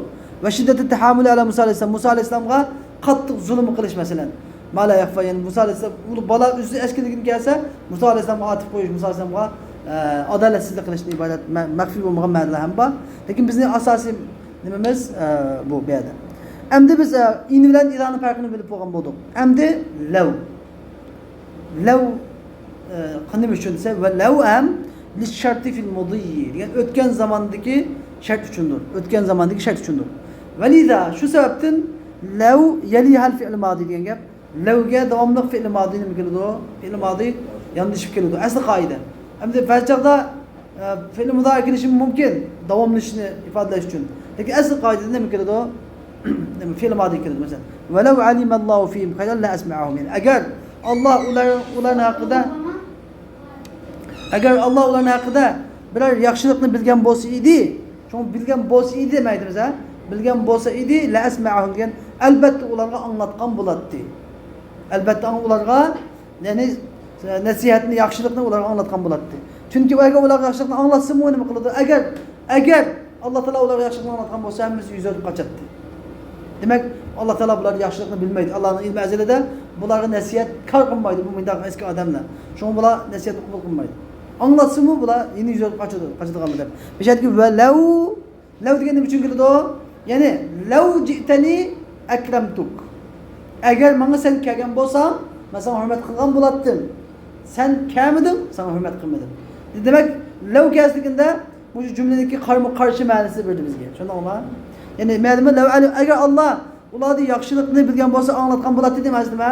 ۋە شىددەتى تەھامۇلى ئەلا مۇسا ئەلەيھىسسالام، مۇسا ئەلەيھىسسالامغا قاتتىق زۇلۇم قىلىش، مەسىلەن. ما لا يەخفا، يەنى مۇسا ئەلەيھىسسالام، ئۇ بالا ئۆزى ئەسكىنىگىنى كەلسە، مۇسا ئەلەيھىسسالامغا ئاتىپ قويۇش، مۇسا ئەلەيھىسسالامغا، ئە، ئادالەتسىزلىك قىلىشتىن ئىبارەت مە-، مەخپىي بولمىغان مەنىلەر ھەم بار. لېكىن بىزنىڭ ئاساسىي نېمىمىز، ئە، بۇ، بۇ يەردە. ئەمدى بىز، ئە، ئىن بىلەن ئىلانىڭ پەرقىنى بىلىپ بولغان بولدۇق. ئەمدى لەۋ. لەۋ، ئە، نېمە ئۈچۈن دېسە، ۋە لەۋ ھەم لىششەرتى فىل مۇدىي دېگەن ئۆتكەن زاماندىكى شەرت ئۈچۈندۇر. ئۆتكەن زاماندىكى شەرت ئۈچۈندۇر. ۋەلىزا، شۇ سەۋەبتىن لەۋ يەلىھەل فىئل مادى دېگەن گەپ. لەۋگە داۋاملىق فېئىل مادى نېمە كېلىدۇ؟ فېئىل مادى ياندىشىپ كېلىدۇ. ئەسلى قائىدە. ئەمدى بەزى چاغدا، ئە، فېئىل مۇدارى كېلىشى مۇمكىن، داۋاملىشىشنى ئىپادىلەش ئۈچۈن. لېكىن ئەسلى قائىدىدە نېمە كېلىدۇ؟ نېمە، فېئىل مادى كېلىدۇ. مەسىلەن، ۋەلەۋ ئەلىمەللاھۇ فىھىم خەيرەن لەئەسمەئەھۇم. يەنى ئەگەر ئاللا ئۇلار، ئۇلارنىڭ ھەققىدە، ئەگەر ئاللا ئۇلارنىڭ ھەققىدە بىرەر ياخشىلىقنى بىلگەن بولسا ئىدى، شۇڭا بىلگەن بولسا ئىدى دەپ ئېيتىمىز، ھە؟ بىلگەن بولسا ئىدى، لەئەسمەئەھۇم دېگەن، ئەلبەتتە ئۇلارغا ئاڭلاتقان بولاتتى. ئەلبەتتە ئۇلارغا، يەنى نەسىھەتنى، ياخشىلىقنى ئۇلارغا ئاڭلاتقان بولاتتى. چۈنكى ئەگەر ئۇلارغا ياخشىلىقنى ئاڭلاتسىمۇ نېمە قىلىدۇ؟ ئەگەر، ئەگەر ئاللا تائالا ئۇلارغا ياخشىلىقنى ئاڭلاتقان بولسا، ھەممىسى يۈز ئۆرۈپ قاچاتتى. دېمەك، ئاللا تائالا بۇلار ياخشىلىقنى بىلمەيدۇ. ئاللانىڭ ئىلمى ئەزەلىدە بۇلارغا نەسىھەت كار قىلمايدۇ، بۇ مۇنداق ئەسكى ئادەملەر. شۇڭا بۇلار نەسىھەتنى قوبۇل قىلمايدۇ. ئاڭلاتسىمۇ بۇلار يەنە يۈز ئۆرۈپ قاچىدۇ، قاچىدىغان ئادەم. بۇ يەردىكى ۋە لەۋ، لەۋ دېگەن نېمە ئۈچۈن كېلىدۇ؟ يەنى، لەۋ جىئتەنى ئەكرەمتۇك. ئەگەر ماڭا سەن كەلگەن بولساڭ، مەن ساڭا ھۆرمەت قىلغان بولاتتىم. سەن كەلمىدىڭ، ساڭا ھۆرمەت قىلمىدىم. دېمەك، لەۋ كەلسىلىكىندە بۇ جۈملىدىكى قارىمۇ قارشى مەنىسى بېرىدۇ بىزگە. چۈشەندىڭلارمۇ؟ يەنى، مەلۇمى لەۋ ئەلى، ئەگەر ئاللا ئۇلاردا ياخشىلىقنى بىلگەن بولسا ئاڭلاتقان بولاتتى دېمەسلىمە.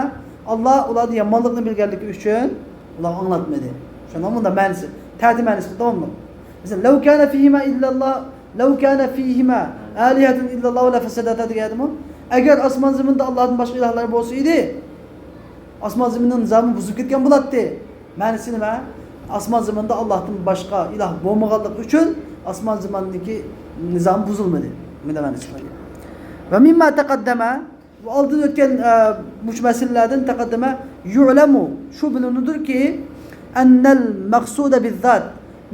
ئاللا ئۇلاردا يامانلىقنى بىلگەنلىكى ئۈچۈن ئۇلارغا ئاڭلاتمىدى. شۇنىڭ مۇنداق مەنىسى، تەتۈر مەنىسى داۋاملىق. مەسىلەن، لەۋ كانە فىھىما ئىللاللا، لەۋ كانە فىھىما ئالىھەتۇن ئىللاللاھۇ لەفەسەدەتا دېگەن ئايەتمۇ. ئەگەر ئاسمان زېمىندا ئاللادىن باشقا ئىلاھلار بولسا ئىدى، ئاسمان زېمىننىڭ نىزامى بۇزۇلۇپ كەتكەن بولاتتى. مەنىسى نېمە؟ ئاسمان زېمىندا ئاللاھتىن باشقا ئىلاھ بولمىغانلىقى ئۈچۈن ئاسمان زېمىندىكى نىزام بۇزۇلمىدى. مۇنداق مەنىسى بار. ۋە مىمما تەقەددەمە، بۇ ئالدىن ئۆتكەن، ئە، مۇشۇ مەسىلىلەردىن تەقەددەمە يۇلەمۇ، شۇ بىلىنىدۇكى، ئەننەل مەقسۇدە بىززات،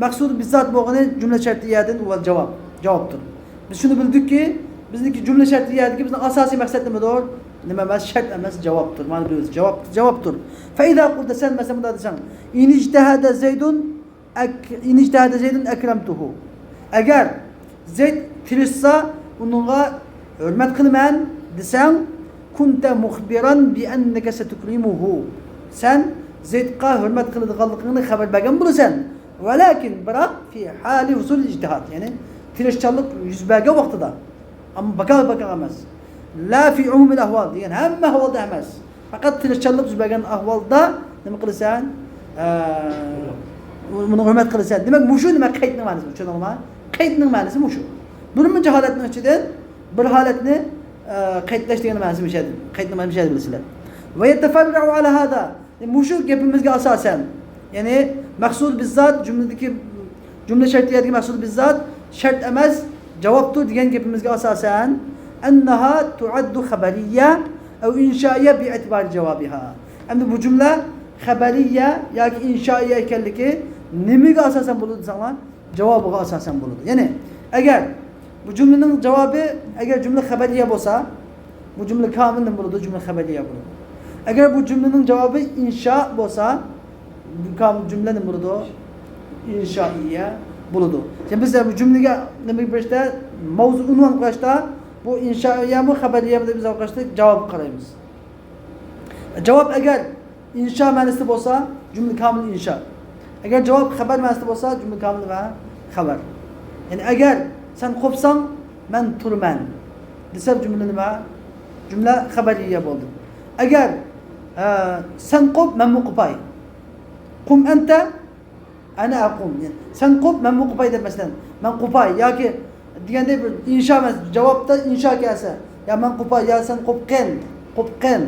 مەقسۇد بىززات بولغىنى جۈملە شەرتىيەدىن ۋە جاۋاب، جاۋابتۇر. بىز شۇنى بىلدۇقكى، بىزنىڭكى جۈملە شەرتىيەدىكى بىزنىڭ ئاساسىي مەقسەت نېمىدۇر؟ نېمە ئەمەس؟ شەرت ئەمەس، جاۋابتۇر. مانا بىلىمىز، جاۋاب، جاۋابتۇر. فەئىزا قۇلتە، سەن مەسىلەن مۇنداق دېسەڭ، ئىنىجتەھەدە زەيدۇن ئەك-، ئىنىجتەھەدە زەيدۇن ئەكرەمتۇھۇ. ئەگەر زەيد تىرىشسا، ئۇنىڭغا ھۆرمەت قىلىمەن دېسەڭ، كۇنتە مۇخبىران بىئەننەكە سەتۇكرىمۇھۇ. سەن زەيدقا ھۆرمەت قىلىدىغانلىقىڭنى خەۋەر بەرگەن بولىسەن. ۋەلەكىن، بىراق، فى ھالى ھۇسۇل ئىجتىھاد، يەنى تىرىشچانلىق يۈز بەرگەن ۋاقتىدا. ئەمما باكا-باكا ئەمەس. لا فى عموم الأحوال دېگەن ھەممە ئەھۋالدا ئەمەس. پەقەت تىرىشچانلىق يۈز بەرگەن ئەھۋالدا نېمە قىلىسەن؟ ئە، بۇنى ھۆرمەت قىلىسەن. دېمەك، مۇشۇ نېمە قەيتنىڭ مەنىسى، چۈشەندىڭلارمۇ؟ قەيتنىڭ مەنىسى مۇشۇ. بىر مۇنچە ھالەتنىڭ ئىچىدىن بىر ھالەتنى، ئە، قەيتلەش دېگەن مەنىسى مۇشۇ. قەيتنىڭ مەنىسى مۇشۇ بىلىسىلەر. ۋە يەتەفەررەئۇ ئەلا ھازا. مۇشۇ گېپىمىزگە ئاساسەن، يەنى مەقسۇد بىززات جۈملىدىكى، جۈملە شەرتىيەدىكى مەقسۇد بىززات شەرت ئەمەس، جاۋابتۇر دېگەن گېپىمىزگە ئاساسەن، ئەننەھا تۇئەددۇ خەبەرىيە ئەۋ ئىنشائىيە بىئەتىبارى جاۋابىھا. ئەمدى بۇ جۈملە خەبەرىيە ياكى ئىنشائىيە ئىكەنلىكى نېمىگە ئاساسەن بولىدۇ دېسەڭلار، جاۋابىغا ئاساسەن بولىدۇ. يەنى، ئەگەر بۇ جۈملىنىڭ جاۋابى، ئەگەر جۈملە خەبەرىيە بولسا، بۇ جۈملە كامىل نېمە بولىدۇ؟ جۈملە خەبەرىيە بولىدۇ. ئەگەر بۇ جۈملىنىڭ جاۋابى ئىنشا بولسا، بۇ كامىل جۈملە نېمە بولىدۇ؟ ئىنشائىيە بولىدۇ. يەنى بىز بۇ جۈملىگە نېمە بېرىشتە، ماۋزۇ ئۇنۋان قويۇشتا، بۇ ئىنشائىيەمۇ، خەبەرىيەمۇ دەپ بىز قويۇشتا جاۋابقا قارايمىز. جاۋاب ئەگەر ئىنشا مەنىسىدە بولسا، جۈملە كامىل ئىنشا. ئەگەر جاۋاب خەبەر مەنىسىدە بولسا، جۈملە كامىل ۋە خەبەر. يەنى، ئەگەر سەن قوپساڭ، مەن تۇرىمەن دېسە، جۈملە نېمە؟ جۈملە خەبەرىيە بولدى. ئەگەر، ئە، سەن قوپ، مەنمۇ قوپاي. قۇم ئەنتە، ئەنە ئەقۇم. يەنى، سەن قوپ، مەنمۇ قوپاي دەپ، مەسىلەن، مەن قوپاي ياكى دېگەندەك بىر ئىنشا ئەمەس، جاۋابتا ئىنشا كەلسە، يا مەن قوپاي، يا سەن قوپقىن، قوپقىن.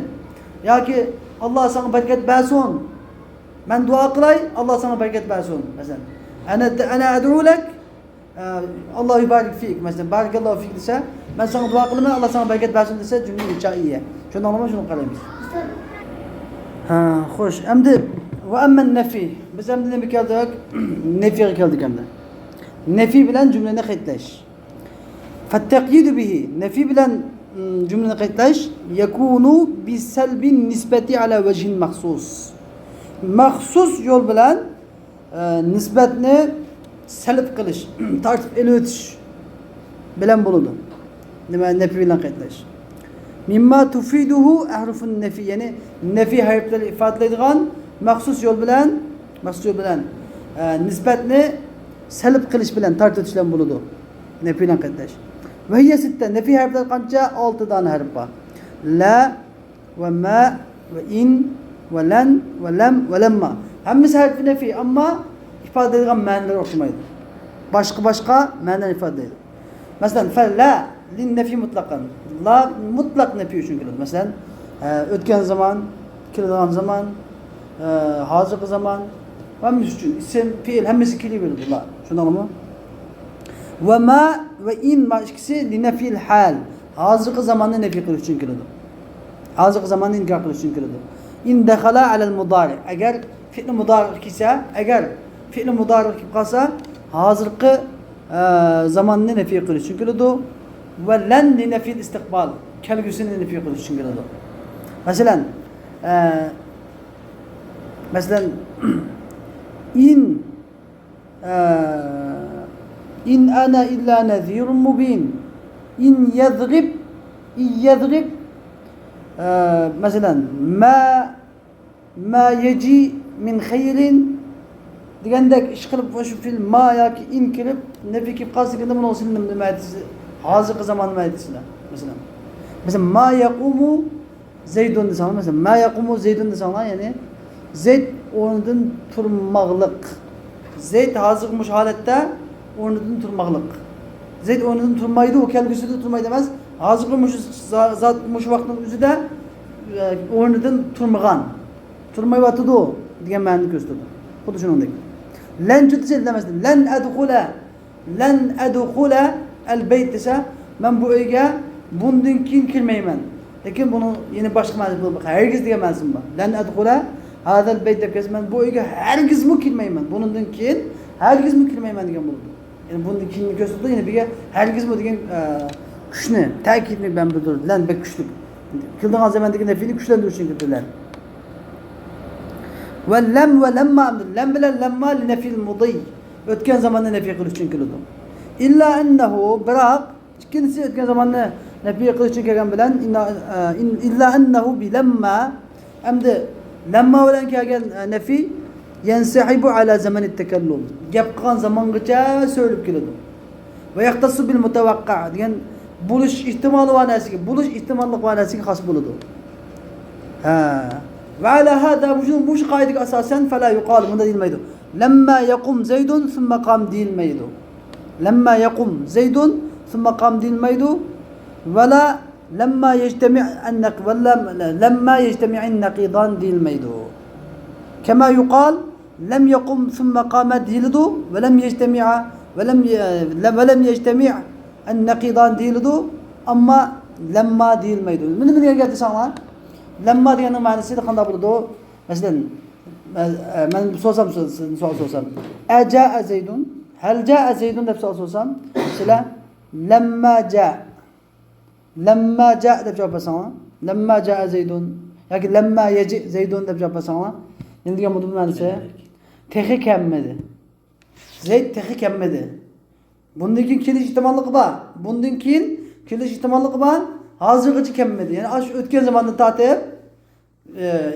ياكى ئاللا ساڭا بەرىكەت بەرسۇن. مەن دۇئا قىلاي، ئاللا ساڭا بەرىكەت بەرسۇن. مەسىلەن، ئەنە، ئەنە ئەدئۇ لەك، ئە، ئاللا يۇبارىك فىك. مەسىلەن، بارىكاللاھۇ فىك دېسە، مەن ساڭا دۇئا قىلىمەن، ئاللا ساڭا بەرىكەت بەرسۇن دېسە، جۈملە ئىنشائىيە. شۇنداقلىمۇ شۇنى قارايمىز. ھە، خوش. ئەمدى ۋە ئەممەن نەفى. بىز ئەمدى نېمە كەلدۇق؟ نەفىگە كەلدۇق ئەمدى. نەفى بىلەن جۈملىنى قەيتلەش. فەتتەقيىدۇ بىھى، نەفى بىلەن، ئىم، جۈملىنى قەيتلەش، يەكۇنۇ بىسەلبى نىسبەتى ئەلا ۋەجھىن مەخسۇس. مەخسۇس يول بىلەن، ئە، نىسبەتنى سەلب قىلىش، تارتىپ ئېلىۋېتىش بىلەن بولىدۇ. نېمە، نەفى بىلەن قەيتلەش. مىمما تۇفىدۇھۇ ئەھرۇفۇن نەفى، يەنى نەفى ھەرپلىرى ئىپادىلەيدىغان مەخسۇس يول بىلەن، مەخسۇس يول بىلەن، ئە، نىسبەتنى سەلب قىلىش بىلەن، تارتىۋېتىش بىلەن بولىدۇ. نەفى بىلەن قەيتلەش. ۋەھىيە سىتتە، نەفى ھەرپلىرى قانچە؟ ئالتە دانە ھەرپ بار. لە ۋە مە ۋە ئىن ۋە لەن ۋە لەم ۋە لەمما. ھەممىسى ھەرپى نەفى، ئەمما ئىپادىلەيدىغان مەنىلىرى ئوخشىمايدۇ. باشقا-باشقا مەنىنى ئىپادىلەيدۇ. مەسىلەن، فە لە لىن نەفى مۇتلەقەن. لا مۇتلەق نەفى ئۈچۈن كېلىدۇ. مەسىلەن، ئە، ئۆتكەن زامان، كېلىدىغان زامان، ئە، ھازىرقى زامان، ھەممىسى ئۈچۈن. ئىسىم، پېئىل، ھەممىسى كېلىۋېرىدۇ لا. شۇنداقمۇ؟ ۋە مە ۋە ئىن، ما ئىككىسى لىنەفيىل ھال. ھازىرقى زاماننى نەپى قىلىش ئۈچۈن كېلىدۇ. ھازىرقى زاماننى ئىنكار قىلىش ئۈچۈن كېلىدۇ. ئىن دەخەلە ئەلەل مۇدارى. ئەگەر فېئىل مۇدارىغا كەلسە، ئەگەر فېئىل مۇدارىغا كېلىپ قالسا، ھازىرقى، ئە، زاماننى نەپى قىلىش ئۈچۈن كېلىدۇ. ۋە لەن لىنەفىل ئىستىقبال. كەلگۈسىنى نەپى قىلىش ئۈچۈن كېلىدۇ. مەسىلەن، ئە، مەسىلەن، ئىن ئە، ئىن ئەنە ئىللا نەزىرۇن مۇبىن. ئىن يەزغىب، ئىن يەزغىب، ئە، مەسىلەن، ما، ما يەجى مىن خەيرىن دېگەندەك ئىش قىلىپ، شۇ فېئىل ما ياكى ئىن كىرىپ، نەپى كېلىپ قالسا، دېگەندە بۇنىڭ ئۈچۈن نېمە دەيسىلەر؟ ھازىرقى زامان نېمە دەيسىلەر؟ مەسىلەن، مەسىلەن، ما يەقۇمۇ زەيدۇن دېسەڭلار، مەسىلەن، ما يەقۇمۇ زەيدۇن دېسەڭلار، يەنى زەيد ئورنىدىن تۇرماقلىق. زەيد ھازىرقى مۇشۇ ھالەتتە ئورنىدىن تۇرماقلىق. زەيد ئورنىدىن تۇرمايدۇ، ئۇ كەلگۈسىدە تۇرمايدۇ ئەمەس، ھازىرقى مۇشۇ زا-، زات، مۇشۇ ۋاقىتنىڭ ئۆزىدە، ئە، ئورنىدىن تۇرمىغان، تۇرمايۋاتىدۇ دېگەن مەنىنى كۆرسىتىدۇ. خۇددى شۇنىڭدەك. لەن جۈملىسى ئەمەس، لەن ئەدخۇلە لەن ئەدخۇلە ئەل بەيت دېسە، مەن بۇ ئۆيگە بۇندىن كېيىن كىرمەيمەن. لېكىن بۇنىڭ يەنە باشقا مەنىسى بولۇپ، ھەرگىز دېگەن مەنىسىمۇ بار. لەن ئەدخۇلە ھازەل بەيت دەپ كەلسە، مەن بۇ ئۆيگە ھەرگىزمۇ كىرمەيمەن. بۇنىڭدىن كېيىن ھەرگىزمۇ كىرمەيمەن دېگەن بولىدۇ. يەنى بۇندىن كېيىننى كۆرسىتىدۇ، يەنە بىرگە ھەرگىزمۇ دېگەن، ئە، كۈچنى، تەكىتنى بىلدۈرىدۇ. لەن بەك كۈچلۈك. كېلىدىغان زاماندىكى نەپىنى كۈچلەندۈرۈش ئۈچۈن كىرىدۇ لەن. ۋە لەم ۋە لەمما، لەم بىلەن لەمما لىنەفىل مۇدى. ئۆتكەن زاماننى نەپى قىلىش ئۈچۈن كېلىدۇ. ئىللا ئەننەھۇ، بىراق ئىككىنچىسى ئۆتكەن زاماننى نەپى قىلىش ئۈچۈن كەلگەن بىلەن، ئىننا-، ئە، ئىن-، ئىللا ئەننەھۇ بىلەمما. ئەمدى لەمما بىلەن كەلگەن، ئە، نەپى يەنسەھىبۇ ئەلا زەمەنىت تەكەللۇم. گەپ قىلغان زامانغىچە سۆرىلىپ كېلىدۇ. ۋە يەختەسسۇ بىل مۇتەۋەققە دېگەن بولۇش ئېھتىمالى بار نەرسىگە، بولۇش ئېھتىماللىقى بار نەرسىگە خاس بولىدۇ. ھە. ۋە ئەلا ھازا، مۇشۇ، مۇشۇ قائىدىگە ئاساسەن، فەلا يۇقالۇ، مۇنداق دېيىلمەيدۇ. لەمما يەقۇم زەيدۇن سۇممە قام دېيىلمەيدۇ. لەمما يەقۇم زەيدۇن سۇممە قام دېيىلمەيدۇ. ۋەلا لەمما يەجتەمىئ ئەننەق-، ۋەلا لەمما يەجتەمىئەن نەقىدان دېيىلمەيدۇ. كەما يۇقال، لەم يەقۇم سۇممە قامە دېيىلىدۇ، ۋەلەم يەجتەمىئا، ۋەلەم يە-، ۋەلەم يەجتەمىئ ئەن نەقىدان دېيىلىدۇ، ئەمما لەمما دېيىلمەيدۇ. مانا بۇ دېگەن گەپ دېسەڭلار، لەمما دېگەننىڭ مەنىسى قانداق بولىدۇ؟ مەسىلەن، مە-، مە-، مەن سورىسام، سو-، سوئال سورىسام، ئەجائە زەيدۇن، ھەل جائە زەيدۇن دەپ سوئال سورىسام، سىلەر لەمما جا لەمما جا دەپ جاۋاب بەرسەڭلار. لەمما جا زەيدۇن ياكى لەمما يەجىئ زەيدۇن دەپ جاۋاب بەرسەڭلار. نېمە دېگەن بولىدۇ مەنىسى؟ تېخى كەلمىدى. زەيد تېخى كەلمىدى. بۇندىن كېيىن كېلىش ئېھتىماللىقى بار. بۇندىن كېيىن كېلىش ئېھتىماللىقى بار. ھازىرغىچە كەلمىدى. يەنى ئاشۇ ئۆتكەن زاماندىن تارتىپ،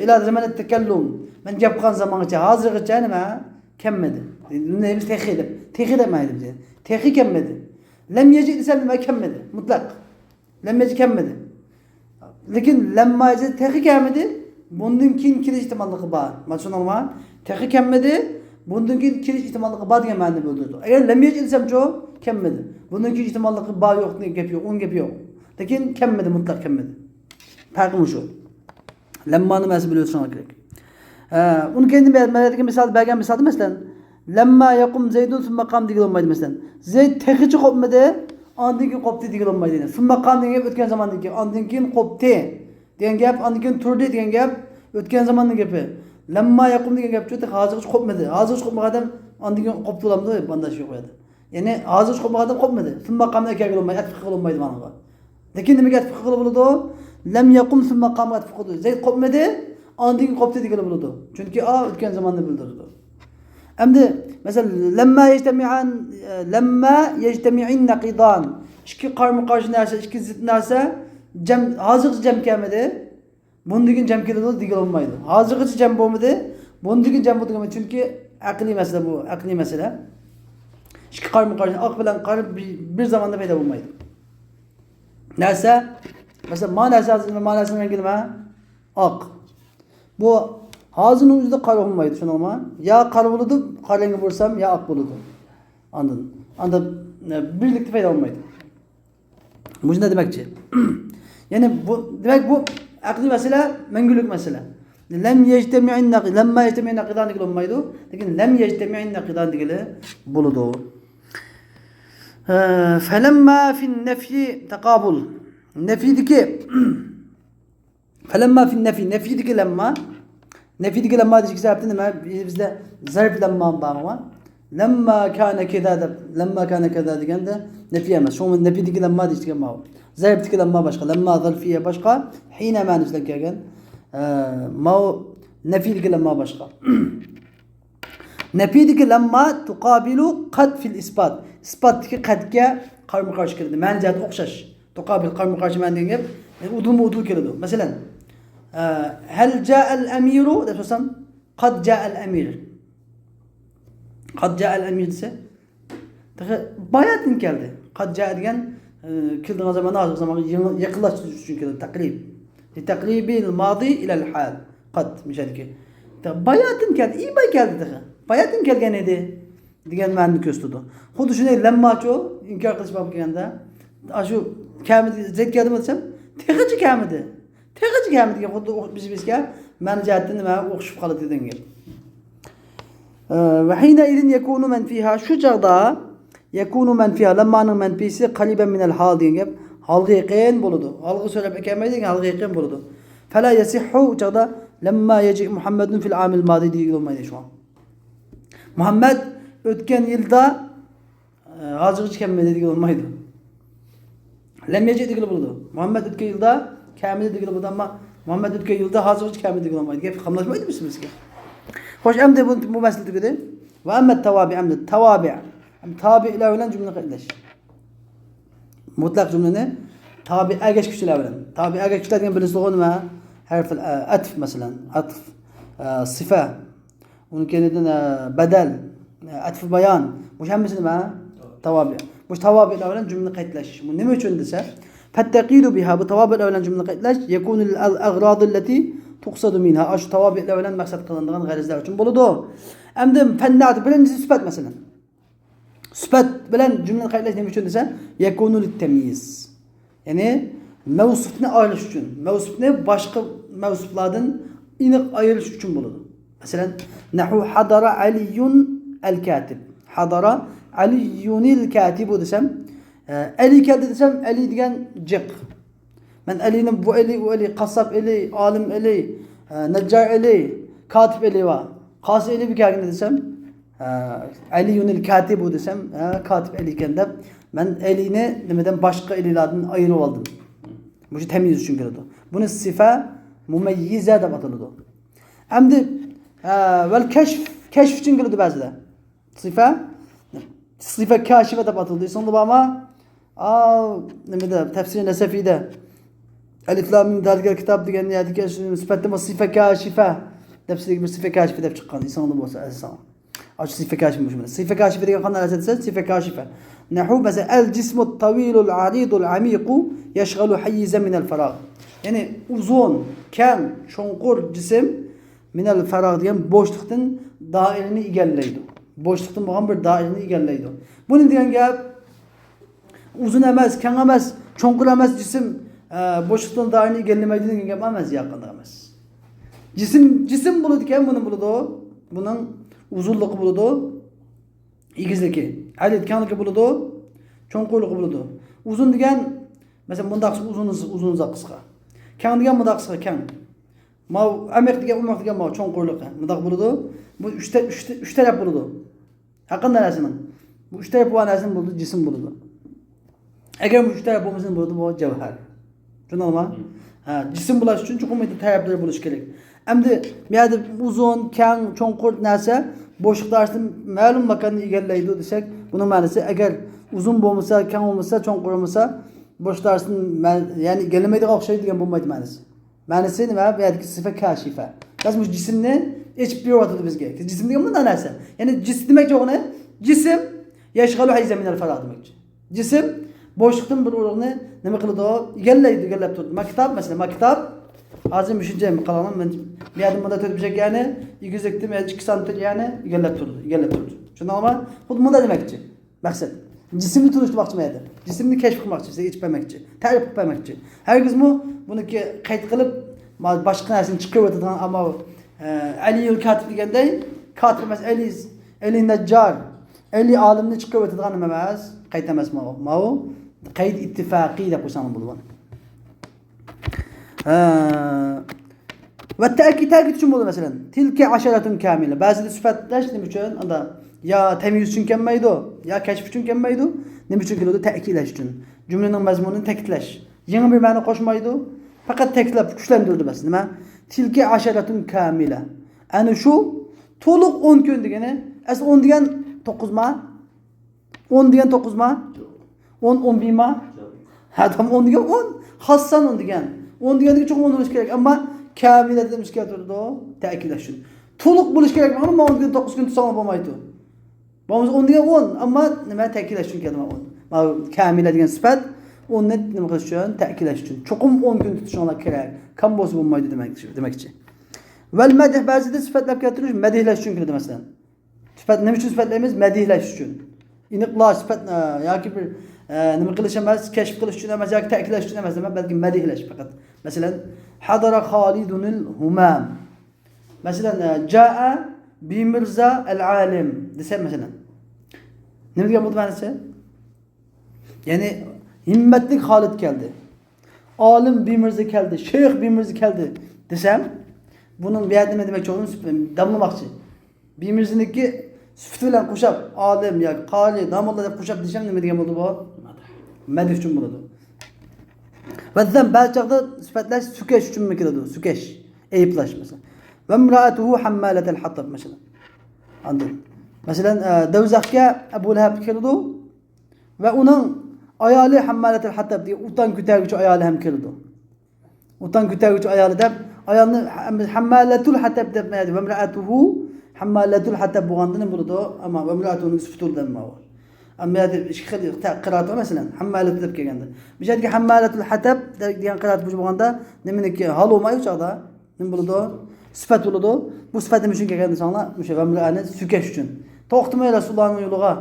ئىلى زەمەنىت تەكەللۇم. مەن گەپ قىلغان زامانغىچە، ھازىرغىچە نېمە؟ كەلمىدى. نېمە تېخى دەپ؟ تېخى دەپ مانا دېدى. تېخى كەلمىدى. لەم يەجىئ دېسەم نېمە؟ كەلمىدى. مۇتلەق. لەم يەجىئ كەلمىدى. لېكىن لەمما يەجىئ تېخى كەلمىدى. بۇندىن كېيىن كېلىش ئېھتىماللىقى بار. مانا شۇنىڭغا تېخى كەلمىدى. بۇندىن كېيىن كېلىش ئېھتىماللىقى بار دېگەن مەنىنى بىلدۈرىدۇ. ئەگەر لەم يەجىئ دېسەمچۇ؟ كەلمىدى. بۇندىن كېيىن ئېھتىماللىقى بار يوقنى گەپ يوق. ئۇنىڭ گېپى يوق. لېكىن كەلمىدى، مۇتلەق كەلمىدى. پەرقى مۇشۇ. لەممانى مەنىسىنى بىلىۋېتىشىڭلار كېرەك. ھە، ئۇنى كېيىن مەن، مەن بەرگەن مىسال، بەرگەن مىسالدا، مەسىلەن، لەمما يەقۇم زەيدۇن سۇممە قام دېگىلى بولمايدۇ، مەسىلەن. زەيد تېخىچە قوپمىدى، ئاندىن كېيىن قوپتى دېگىلى بولمايدۇ. يەنى سۇممە قام دېگەن گەپ ئۆتكەن زاماندىن كېيىن، ئاندىن كېيىن قوپتى دېگەن گەپ، ئاندىن كېيىن تۇردى دېگەن گەپ ئۆتكەن زاماننىڭ گېپى. لەمما يەقۇم دېگەن گەپچۇ، تېخى ھازىرغىچە قوپمىدى. ھازىرغىچە قوپمىغان ئادەم ئاندىن كېيىن قوپتى بولامدۇ؟ بۇنداق ئىش يوق ئۇ يەردە. يەنى ھازىرغىچە قوپمىغان ئادەم قوپمىدى. سۇممە قامنى ئەكەلگىلى بولمايدۇ، ئەتىپ قىلغىلى بولمايدۇ مانا بۇ. لېكىن نېمىگە ئەتىپ قىلغىلى بولىدۇ؟ لەم يەقۇم سۇممە قامغا ئەتىپ قىلىدۇ. زەيد قوپمىدى، ئاندىن كېيىن قوپتى دېگىلى بولىدۇ. چۈنكى ئا ئۆتكەن زاماننى بىلدۈرىدۇ. ئەمدى، مەسىلەن، لەمما يەجتەمىئان، لەمما يەجتەمىئىن نەقىدان. ئىككى قارىمۇ قارشى نەرسە، ئىككى زىت نەرسە جەم، ھازىرغىچە جەم كەلمىدى. بۇندىن كېيىن جەم كېلىدۇ دېگىلى بولمايدۇ. ھازىرغىچە جەم بولمىدى، بۇندىن كېيىن جەم بولىدۇ دېگىلى بولمايدۇ. چۈنكى ئەقلىي مەسىلە بۇ، ئەقلىي مەسىلە. ئىككى قارىمۇ قارشى، ئاق بىلەن قارا بىر، بىر زاماندا پەيدا بولمايدۇ. نەرسە، مەسىلەن، ما نەرسە ھازىر، ما نەرسىنىڭ رەڭگى نېمە؟ ئاق. بۇ ھازىرنىڭ ئۆزىدە قارا بولمايدۇ، شۇنداقمۇ؟ يا قارا بولىدۇ، قارا رەڭگە بۇرسام، يا ئاق بولىدۇ. ئاندىن، ئاندا، ئە، بىرلىكتە پەيدا بولمايدۇ. مۇشۇنداق دېمەكچى. يەنى بۇ، دېمەك، بۇ ئەقلىي مەسىلە، مەڭگۈلۈك مەسىلە. لەم يەجتەمىئىن نەق-، لەمما يەجتەمىئىن نەقىدان دېگىلى بولمايدۇ. لېكىن لەم يەجتەمىئىن نەقىدان دېگىلى بولىدۇ. ئە، فەلەمما فىن نەفيى تەقابۇل. نەفىدىكى، فەلەمما فىن نەفى، نەفىدىكى لەمما. نەفىدىكى لەمما دېيىشكە سەۋەبتە نېمە؟ بىزدە زەرپ لەمما بارغۇ. لەمما كانە كەزا دەپ، لەمما كانە كەزا دېگەندە نەفى ئەمەس. شۇڭا نەفىدىكى لەمما دېيىشكەن ماۋۇ. زەرپتىكى لەمما باشقا. لەمما زەرفىيە باشقا. ھىنە مەنىسى بىلەن كەلگەن. ئە، ماۋۇ نەفىدىكى لەمما باشقا. نەپىدىكى لەمما تۇقابىلۇ قەد فىل ئىسبات. ئىسباتتىكى قەدكە قارىمۇ قارشى كېلىدۇ. مەنە جەھەتتە ئوخشاش. تۇقابىل، قارىمۇ قارشى مەنە دېگەن گەپ. ئۇدۇلمۇ ئۇدۇل كېلىدۇ. مەسىلەن، ئە، ھەل جائەل ئەمىرۇ دەپ سورىسام، قەد جائەل ئەمىر. قەد جائەل ئەمىر دېسە، تېخى باياتىن كەلدى. قەد جائە دېگەن، ئە، كېلىدىغان زامان، ھازىرقى زامانغا يېڭى، يېقىنلاشتۇرۇش ئۈچۈن كېلىدۇ. تەقرىب. لىتەقرىبىل ماضى ئىلەل ھال. قەد، مۇشۇ يەردىكى. باياتىن كەلدى، ئىباي كەلدى تېخى. باياتىن كەلگەن ئىدى. دېگەن مەنىنى كۆرسىتىدۇ. خۇددى شۇنى لەمماچۇ ئىنكار قىلىش بابى كەلگەندە، ئاشۇ كەمىدى، زەيت كەلدىمۇ دېسەم، تېخىچە كەمىدى. تېخىچە كەمىدى دېگەن خۇددى ئوخ-، بىز، بىزگە مەنە جەھەتتىن نېمە ئوخشىشىپ قالىدۇ دېگەن گەپ. ئە، ۋە ھىنەئىزىن يەكۇنۇ مەن فىھا، شۇ چاغدا يەكۇنۇ مەن فىھا، لەممانىڭ مەنپىسى قەرىبەن مىنەل ھال دېگەن گەپ، ھالغا يېقىن بولىدۇ. ھالغا سۆزلەپ ئەكەلمەيدۇ دېگەن، ھالغا يېقىن بولىدۇ. فەلا يەسىھھۇ، ئۇ چاغدا لەمما يەجىئ مۇھەممەدۇن فىل ئامىل مادى دېگىلى بولمايدۇ شۇڭا. مۇھەممەد ئۆتكەن يىلدا، ئە، ھازىرغىچە كەلمىدى دېگىلى بولمايدۇ. لەم يەجىئ دېگىلى بولىدۇ. مۇھەممەد ئۆتكەن يىلدا كەلمىدى دېگىلى بولىدۇ، ئەمما مۇھەممەد ئۆتكەن يىلدا ھازىرغىچە كەلمىدى دېگىلى بولمايدۇ. گەپ قاملاشمايدۇ بىز، بىزگە. خوش، ئەمدى بۇ، بۇ مەسىلە تۈگىدى. ۋە ئەممە تەۋابىئ، ئەمدى تەۋابىئ. ئەمدى تابىئلار بىلەن جۈملىنى قەيتلەش. مۇتلەق جۈملىنى تابىئ ئەگەشكۈچىلەر بىلەن. تابىئ ئەگەشكۈچىلەر دېگەن بىلىسىزغۇ نېمە؟ ھەرف، ئە، ئەتف مەسىلەن. ئەتف، ئە، سىفە. ئۇنىڭ كەينىدىن، ئە، بەدەل، ئە، ئەتف بايان. بۇ ھەممىسى نېمە؟ تاۋابىئ. بۇ تاۋابىئلار بىلەن جۈملىنى قەيتلەش. بۇ نېمە ئۈچۈن دېسە، فەتتەقىيدۇ بىھا، بۇ تاۋابىئلار بىلەن جۈملىنى قەيتلەش، يەكۇنۇ لىل ئەغرادىللەتى تۇقسەدۇ مىنھا. ئاشۇ تاۋابىئلار بىلەن مەقسەت قىلىنىدىغان غەرەزلەر ئۈچۈن بولىدۇ. ئەمدى فەننەئت، بىرىنچىسى سۈپەت مەسىلەن. سۈپەت بىلەن جۈملىنى قەيتلەش نېمە ئۈچۈن دېسە، يەكۇنۇ لىتتەميىز. يەنى مەۋسۇپنى ئايرىش ئۈچۈن، مەۋسۇپنى باشقا مەۋسۇپلاردىن ئېنىق ئايرىش ئۈچۈن بولىدۇ. مەسىلەن، نەھۋۇ ھەدەرە ئەلىيۇن ئەل كاتىب. ھەدەرە ئەلىيۇنىل كاتىبۇ دېسەم، ئە، ئەلى كەلدى دېسەم، ئەلى دېگەن جىق. مەن ئەلىنى، بۇ ئەلى، ئۇ ئەلى، قاسساپ ئەلى، ئالىم ئەلى، ئە، نەججار ئەلى، كاتىپ ئەلى بار. قاسى ئەلى بىر كەلگىنى دېسەم، ئە، ئەلىيۇنىل كاتىبۇ دېسەم، ھە، كاتىپ ئەلى ئىكەن دەپ، مەن ئەلىنى نېمىدىن، باشقا ئەلىلەردىن ئايرىۋالدىم. مۇشۇ تەميىز ئۈچۈن كېلىدۇ. بۇنى سىفە مۇمەييىزە دەپ ئاتىلىدۇ. ئەمدى، ئە، ۋەل كەشف، كەشف ئۈچۈن كېلىدۇ بەزىدە. سىفە، سىفە كاشىفە دەپ ئاتىلىدۇ. ئېسىڭدە بارمۇ؟ ئا، نېمىدە، تەفسىرى نەسەفىدە، ئەلىف لام مىم زالىكەل كىتاب دېگەن يەردىكى سۈپەتتە بۇ سىفە كاشىفە دەپ، سىزگە بىر سىفە كاشىفە دەپ چىققان، ئېسىڭدە بولسا، ئەزىز ساڭا. ئاشۇ سىفە كاشىفە مۇشۇ. سىفە كاشىفە دېگەن قانداق نەرسە دېسە، سىفە كاشىفە. نەھۋۇ، مەسىلەن، ئەل جىسمۇت تاۋىلۇل ئارىدۇل ئەمىقۇ يەشغەلۇ ھەييىزەن مىنەل فاراغ. يەنى ئۇزۇن، كەڭ، چوڭقۇر جىسىم مىنەل فاراغ دېگەن بوشلۇقتىن دائىرىنى ئىگىلەيدۇ. بوشلۇقتىن بولغان بىر دائىرىنى ئىگىلەيدۇ. بۇنى دېگەن گەپ، ئۇزۇن ئەمەس، كەڭ ئەمەس، چوڭقۇر ئەمەس جىسىم، ئە، بوشلۇقتىن دائىرىنى ئىگىلىمەيدۇ دېگەن گەپ ئەمەس، ياقىنداق ئەمەس. جىسىم، جىسىم بولىدىكەن، بۇنى بولىدۇ. بۇنىڭ ئۇزۇنلۇقى بولىدۇ، ئېگىزلىكى، ئەدەد كەڭلىكى بولىدۇ، چوڭقۇرلۇقى بولىدۇ. ئۇزۇن دېگەن، مەسىلەن، مۇنداق قىسقا، ئۇزۇن، ئۇزۇن قىسقا. كەڭ دېگەن مۇنداق قىسقا، كەڭ. ماۋۇ ئەمىق دېگەن، ئوماق دېگەن ماۋۇ چوڭقۇرلۇقى. مۇنداق بولىدۇ. بۇ ئۈچ تە-، ئۈچ تە-، ئۈچ تەرەپ بولىدۇ. ھەرقانداق نەرسىنىڭ بۇ ئۈچ تەرىپى بار نەرسىنىڭ بولىدۇ، جىسىم بولىدۇ. ئەگەر بۇ ئۈچ تەرەپ بولمىسا، بولىدۇ، بۇ جەۋھەر. چۈشەندىڭىزمۇ؟ ھە، جىسىم بولۇش ئۈچۈن چوقۇم بۇ تەرەپلىرى بولۇشى كېرەك. ئەمدى بۇ يەردە ئۇزۇن، كەڭ، چوڭقۇر نەرسە بوشلۇق دائىرىسىدە مەلۇم ماكاننى ئىگىلەيدۇ دېسەك، بۇنىڭ مەنىسى ئەگەر ئۇزۇن بولمىسا، كەڭ بولمىسا، چوڭقۇر بولمىسا، بوشلۇق دائىرىسىدە مە-، يەنى ئىگىلىمەيدىغان ئوخشايدۇ دېگەن بولمايدۇ مەنىسى. مەنىسى نېمە؟ بۇ يەردىكى سىفە كاشىفە. بەس مۇشۇ جىسىمنى ئېچىپ بېرىۋاتىدۇ بىزگە. جىسىم دېگەن مۇنداق نەرسە. يەنى جىسىم دېمەكچى بولغىنى، جىسىم يەشغەلۇ ھەيزەن مىنەل فاراغ دېمەكچى. جىسىم بوشلۇقتىن بىر ئورۇننى نېمە قىلىدۇ؟ ئىگىلەيدۇ، ئىگىلەپ تۇرىدۇ. ما كىتاب، مەسىلەن، ما كىتاب. ھازىر مۇشۇنچە قاراڭلار، مەن بۇ يەردە مۇنداق تۆت بۇرجەك يەرنى، ئېگىزلىكتىن ئىككى سانتىمېتر يەرنى ئىگىلەپ تۇرىدۇ، ئىگىلەپ تۇرىدۇ. چۈشەندىڭىزمۇ؟ خۇددى مۇنداق دېمەكچى. مەقسەت. جىسىمنى تونۇشتۇرماقچى بۇ يەردە. جىسىمنى كەشىپ قىلماقچى، سىزگە ئېچىپ بەرمەكچى. تەرىپ قىلىپ بەرمەكچى. ھەرگىزمۇ بۇنىڭكى قەيت قىلىپ، ما-، باشقا نەرسىنى چىقىرىۋېتىدىغان، ئەمما، ئە، ئەلىيۇل كاتىپ دېگەندەك، كاتىپ ئەمەس، ئەلى، ئەلى نەججار، ئەلى ئالىمنى چىقىرىۋېتىدىغان نېمە ئەمەس، قەيت ئەمەس ماۋۇ. ماۋۇ قەيت ئىتتىپاقىي دەپ قويساڭلار بولىدۇ. ھە. ۋە تەكىد، تەكىد ئۈچۈن بولىدۇ، مەسىلەن. تىلكە ئەشەرەتۇن كامىلە. بەزىدە سۈپەتلەش نېمە ئۈچۈن؟ ئاندا يا تەميىز ئۈچۈن كەلمەيدۇ، يا كەشف ئۈچۈن كەلمەيدۇ. نېمە ئۈچۈن كېلىدۇ؟ تەكىدلەش ئۈچۈن. جۈملىنىڭ مەزمۇنىنى تەكىتلەش. يېڭى بىر مەنە قوشمايدۇ. پەقەت تەكىتلەپ، كۈچلەندۈرىدۇ بەس. نېمە؟ تىلكە ئەشەرەتۇن كامىلە. ئەنە شۇ تولۇق ئون كۈن دېگىنى. ئەسلى ئون دېگەن توققۇزما؟ ئون دېگەن توققۇزما؟ ئون، ئون بىرما؟ ھە، تامام، ئون دېگەن ئون. خاس سان ئون دېگەن. ئون دېگەندىكى چوقۇم ئون بولۇشى كېرەك. ئەمما كامىلە دېمىش كېلتۈردى، تەكىتلەش ئۈچۈن. تولۇق بولۇشى كېرەك. مانا ئون دېگەن توققۇز كۈن تۇتساڭ بولمايدۇ. بولمىسا ئون دېگەن ئون. ئەمما نېمە، تەكىتلەش ئۈچۈن كەلدى مانا ئون. مانا كامىلە دېگەن سۈپەت ئوننى نېمە قىلىش ئۈچۈن؟ تەكىتلەش ئۈچۈن. چوقۇم ئون كۈن تۇتۇشۇڭلار كېرەك. كام بولسا بولمايدۇ دېمەكچى، دېمەكچى. ۋەل مەدھ، بەزىدە سۈپەتلەپ كەلتۈرۈش مەدھلەش ئۈچۈن كېلىدۇ، مەسىلەن. سۈپەت، نېمە ئۈچۈن سۈپەتلەيمىز؟ مەدھلەش ئۈچۈن. ئېنىقلاش، سۈپەت، ئە، ياكى بىر، ئە، نېمە قىلىش ئەمەس، كەشىپ قىلىش ئۈچۈن ئەمەس، ياكى تەكىتلەش ئۈچۈن ئەمەس، نېمە، بەلكى مەدھلەش پەقەت. مەسىلەن، ھەدەرە خالىدۇنىل ھۇمام. مەسىلەن، ئە، جائە بىمىرزا ئەل ئالىم دېسە، مەسىلەن. نېمە دېگەن بولدى مەنىسى؟ يەنى ھىممەتلىك خالىد كەلدى. ئالىم بىمىرزا كەلدى، شەيخ بىمىرزا كەلدى دېسەم، بۇنىڭ بۇ يەردە نېمە دېمەكچى بولدۇم؟ داملىماقچى. بىمىرزىنىڭكى سۈپىتى بىلەن قوشاپ، ئالىم ياكى قارى، داموللا دەپ قوشاپ دېسەم نېمە دېگەن بولدى بۇ؟ مەدھ ئۈچۈن بولىدۇ. ۋە زەم، بەزى چاغدا سۈپەتلەش سۈكەش ئۈچۈنمۇ كېلىدۇ؟ سۈكەش، ئەيىبلەش مەسىلەن. ۋەمرائەتۇھۇ ھەممالەتەل ھەتەب مەسىلەن. ئاندىن، مەسىلەن، ئە، دوزاخقا ئەبۇ لەھەب كىرىدۇ. ۋە ئۇنىڭ ئايالى ھەممالەتۇل ھەتەب دېگەن ئۇتان كۆتەرگۈچى ئايالى ھەم كىرىدۇ. ئۇتان كۆتەرگۈچى ئايالى دەپ، ئايالنى ھەم-، ھەممالەتۇل ھەتەب دەپ، ۋەمرائەتۇھۇ ھەممالەتۇل ھەتەب بولغاندا نېمە بولىدۇ؟ ئەمما ۋەمرائەتۇھۇنىڭ سۈپىتى بولىدۇ، ئەمما ئۇ. ئەمما يەردە ئىككى خىل تە-، قىرائەت بار، مەسىلەن، ھەممالەتۇ دەپ كەلگەندە. بۇ يەردىكى ھەممالەتۇل ھەتەب دە-، دېگەن قىرائەت بولغاندا نېمىنىڭكى ھال بولمايدۇ ئۇ چاغدا؟ نېمە بولىدۇ؟ سۈپەت بولىدۇ. بۇ سۈپەت نېمە ئۈچۈن كەلگەن دېسەڭلار، مۇشۇ ۋەمرائەنى سۈكەش ئۈچۈن. توختىماي رەسۇلۇللانىڭ يولىغا،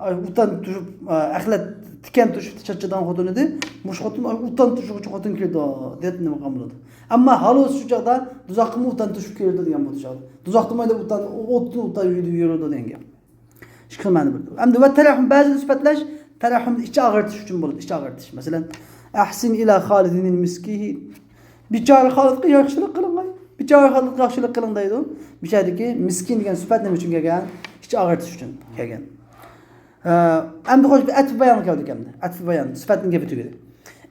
ئاي، ئۇتان توشۇپ، ئا، ئەخلەت تىكەن توشۇپ چاچىدىغان خوتۇن ئىدى. مۇشۇ خوتۇن، ئاي، ئۇتان توشۇغۇچى خوتۇن كىرىدۇ، دەپ نېمە قىلغان بولىدۇ. ئەمما ھالال شۇ چاغدا دوزاخقىمۇ ئۇتان توشۇپ كىرىدۇ دېگەن بولىدۇ شۇ چاغدا. دوزاختا مايدا ئۇتان، ئوتتىن ئۇتان يۈرىدۇ دېگەن گەپ. ئىككى خىل مەنە بېرىدۇ. ئەمدى ۋە تەرەھھۇم، بەزىدە سۈپەتلەش تەرەھھۇم ئىچ ئاغرىتىش ئۈچۈن بولىدۇ، ئىچ ئاغرىتىش. مەسىلەن، ئەھسىن ئىلا خالىدىنىل مىسكىنى. بىچارە خالىدقا ياخشىلىق قىلىڭلار. بىچارە خالىدقا ياخشىلىق قىلىڭ دەيدۇ. بۇ يەردىكى مىسكىن دېگەن سۈپەت نېمە ئۈچۈن كەلگەن؟ ئىچ ئاغرىتىش ئۈچۈن كەلگەن. ئە، ئەمدى خوش، بىر ئەتف بايانغا كەلدۇق ئەمدى. ئەتف بايان، سۈپەتنىڭ گېپى تۈگىدى.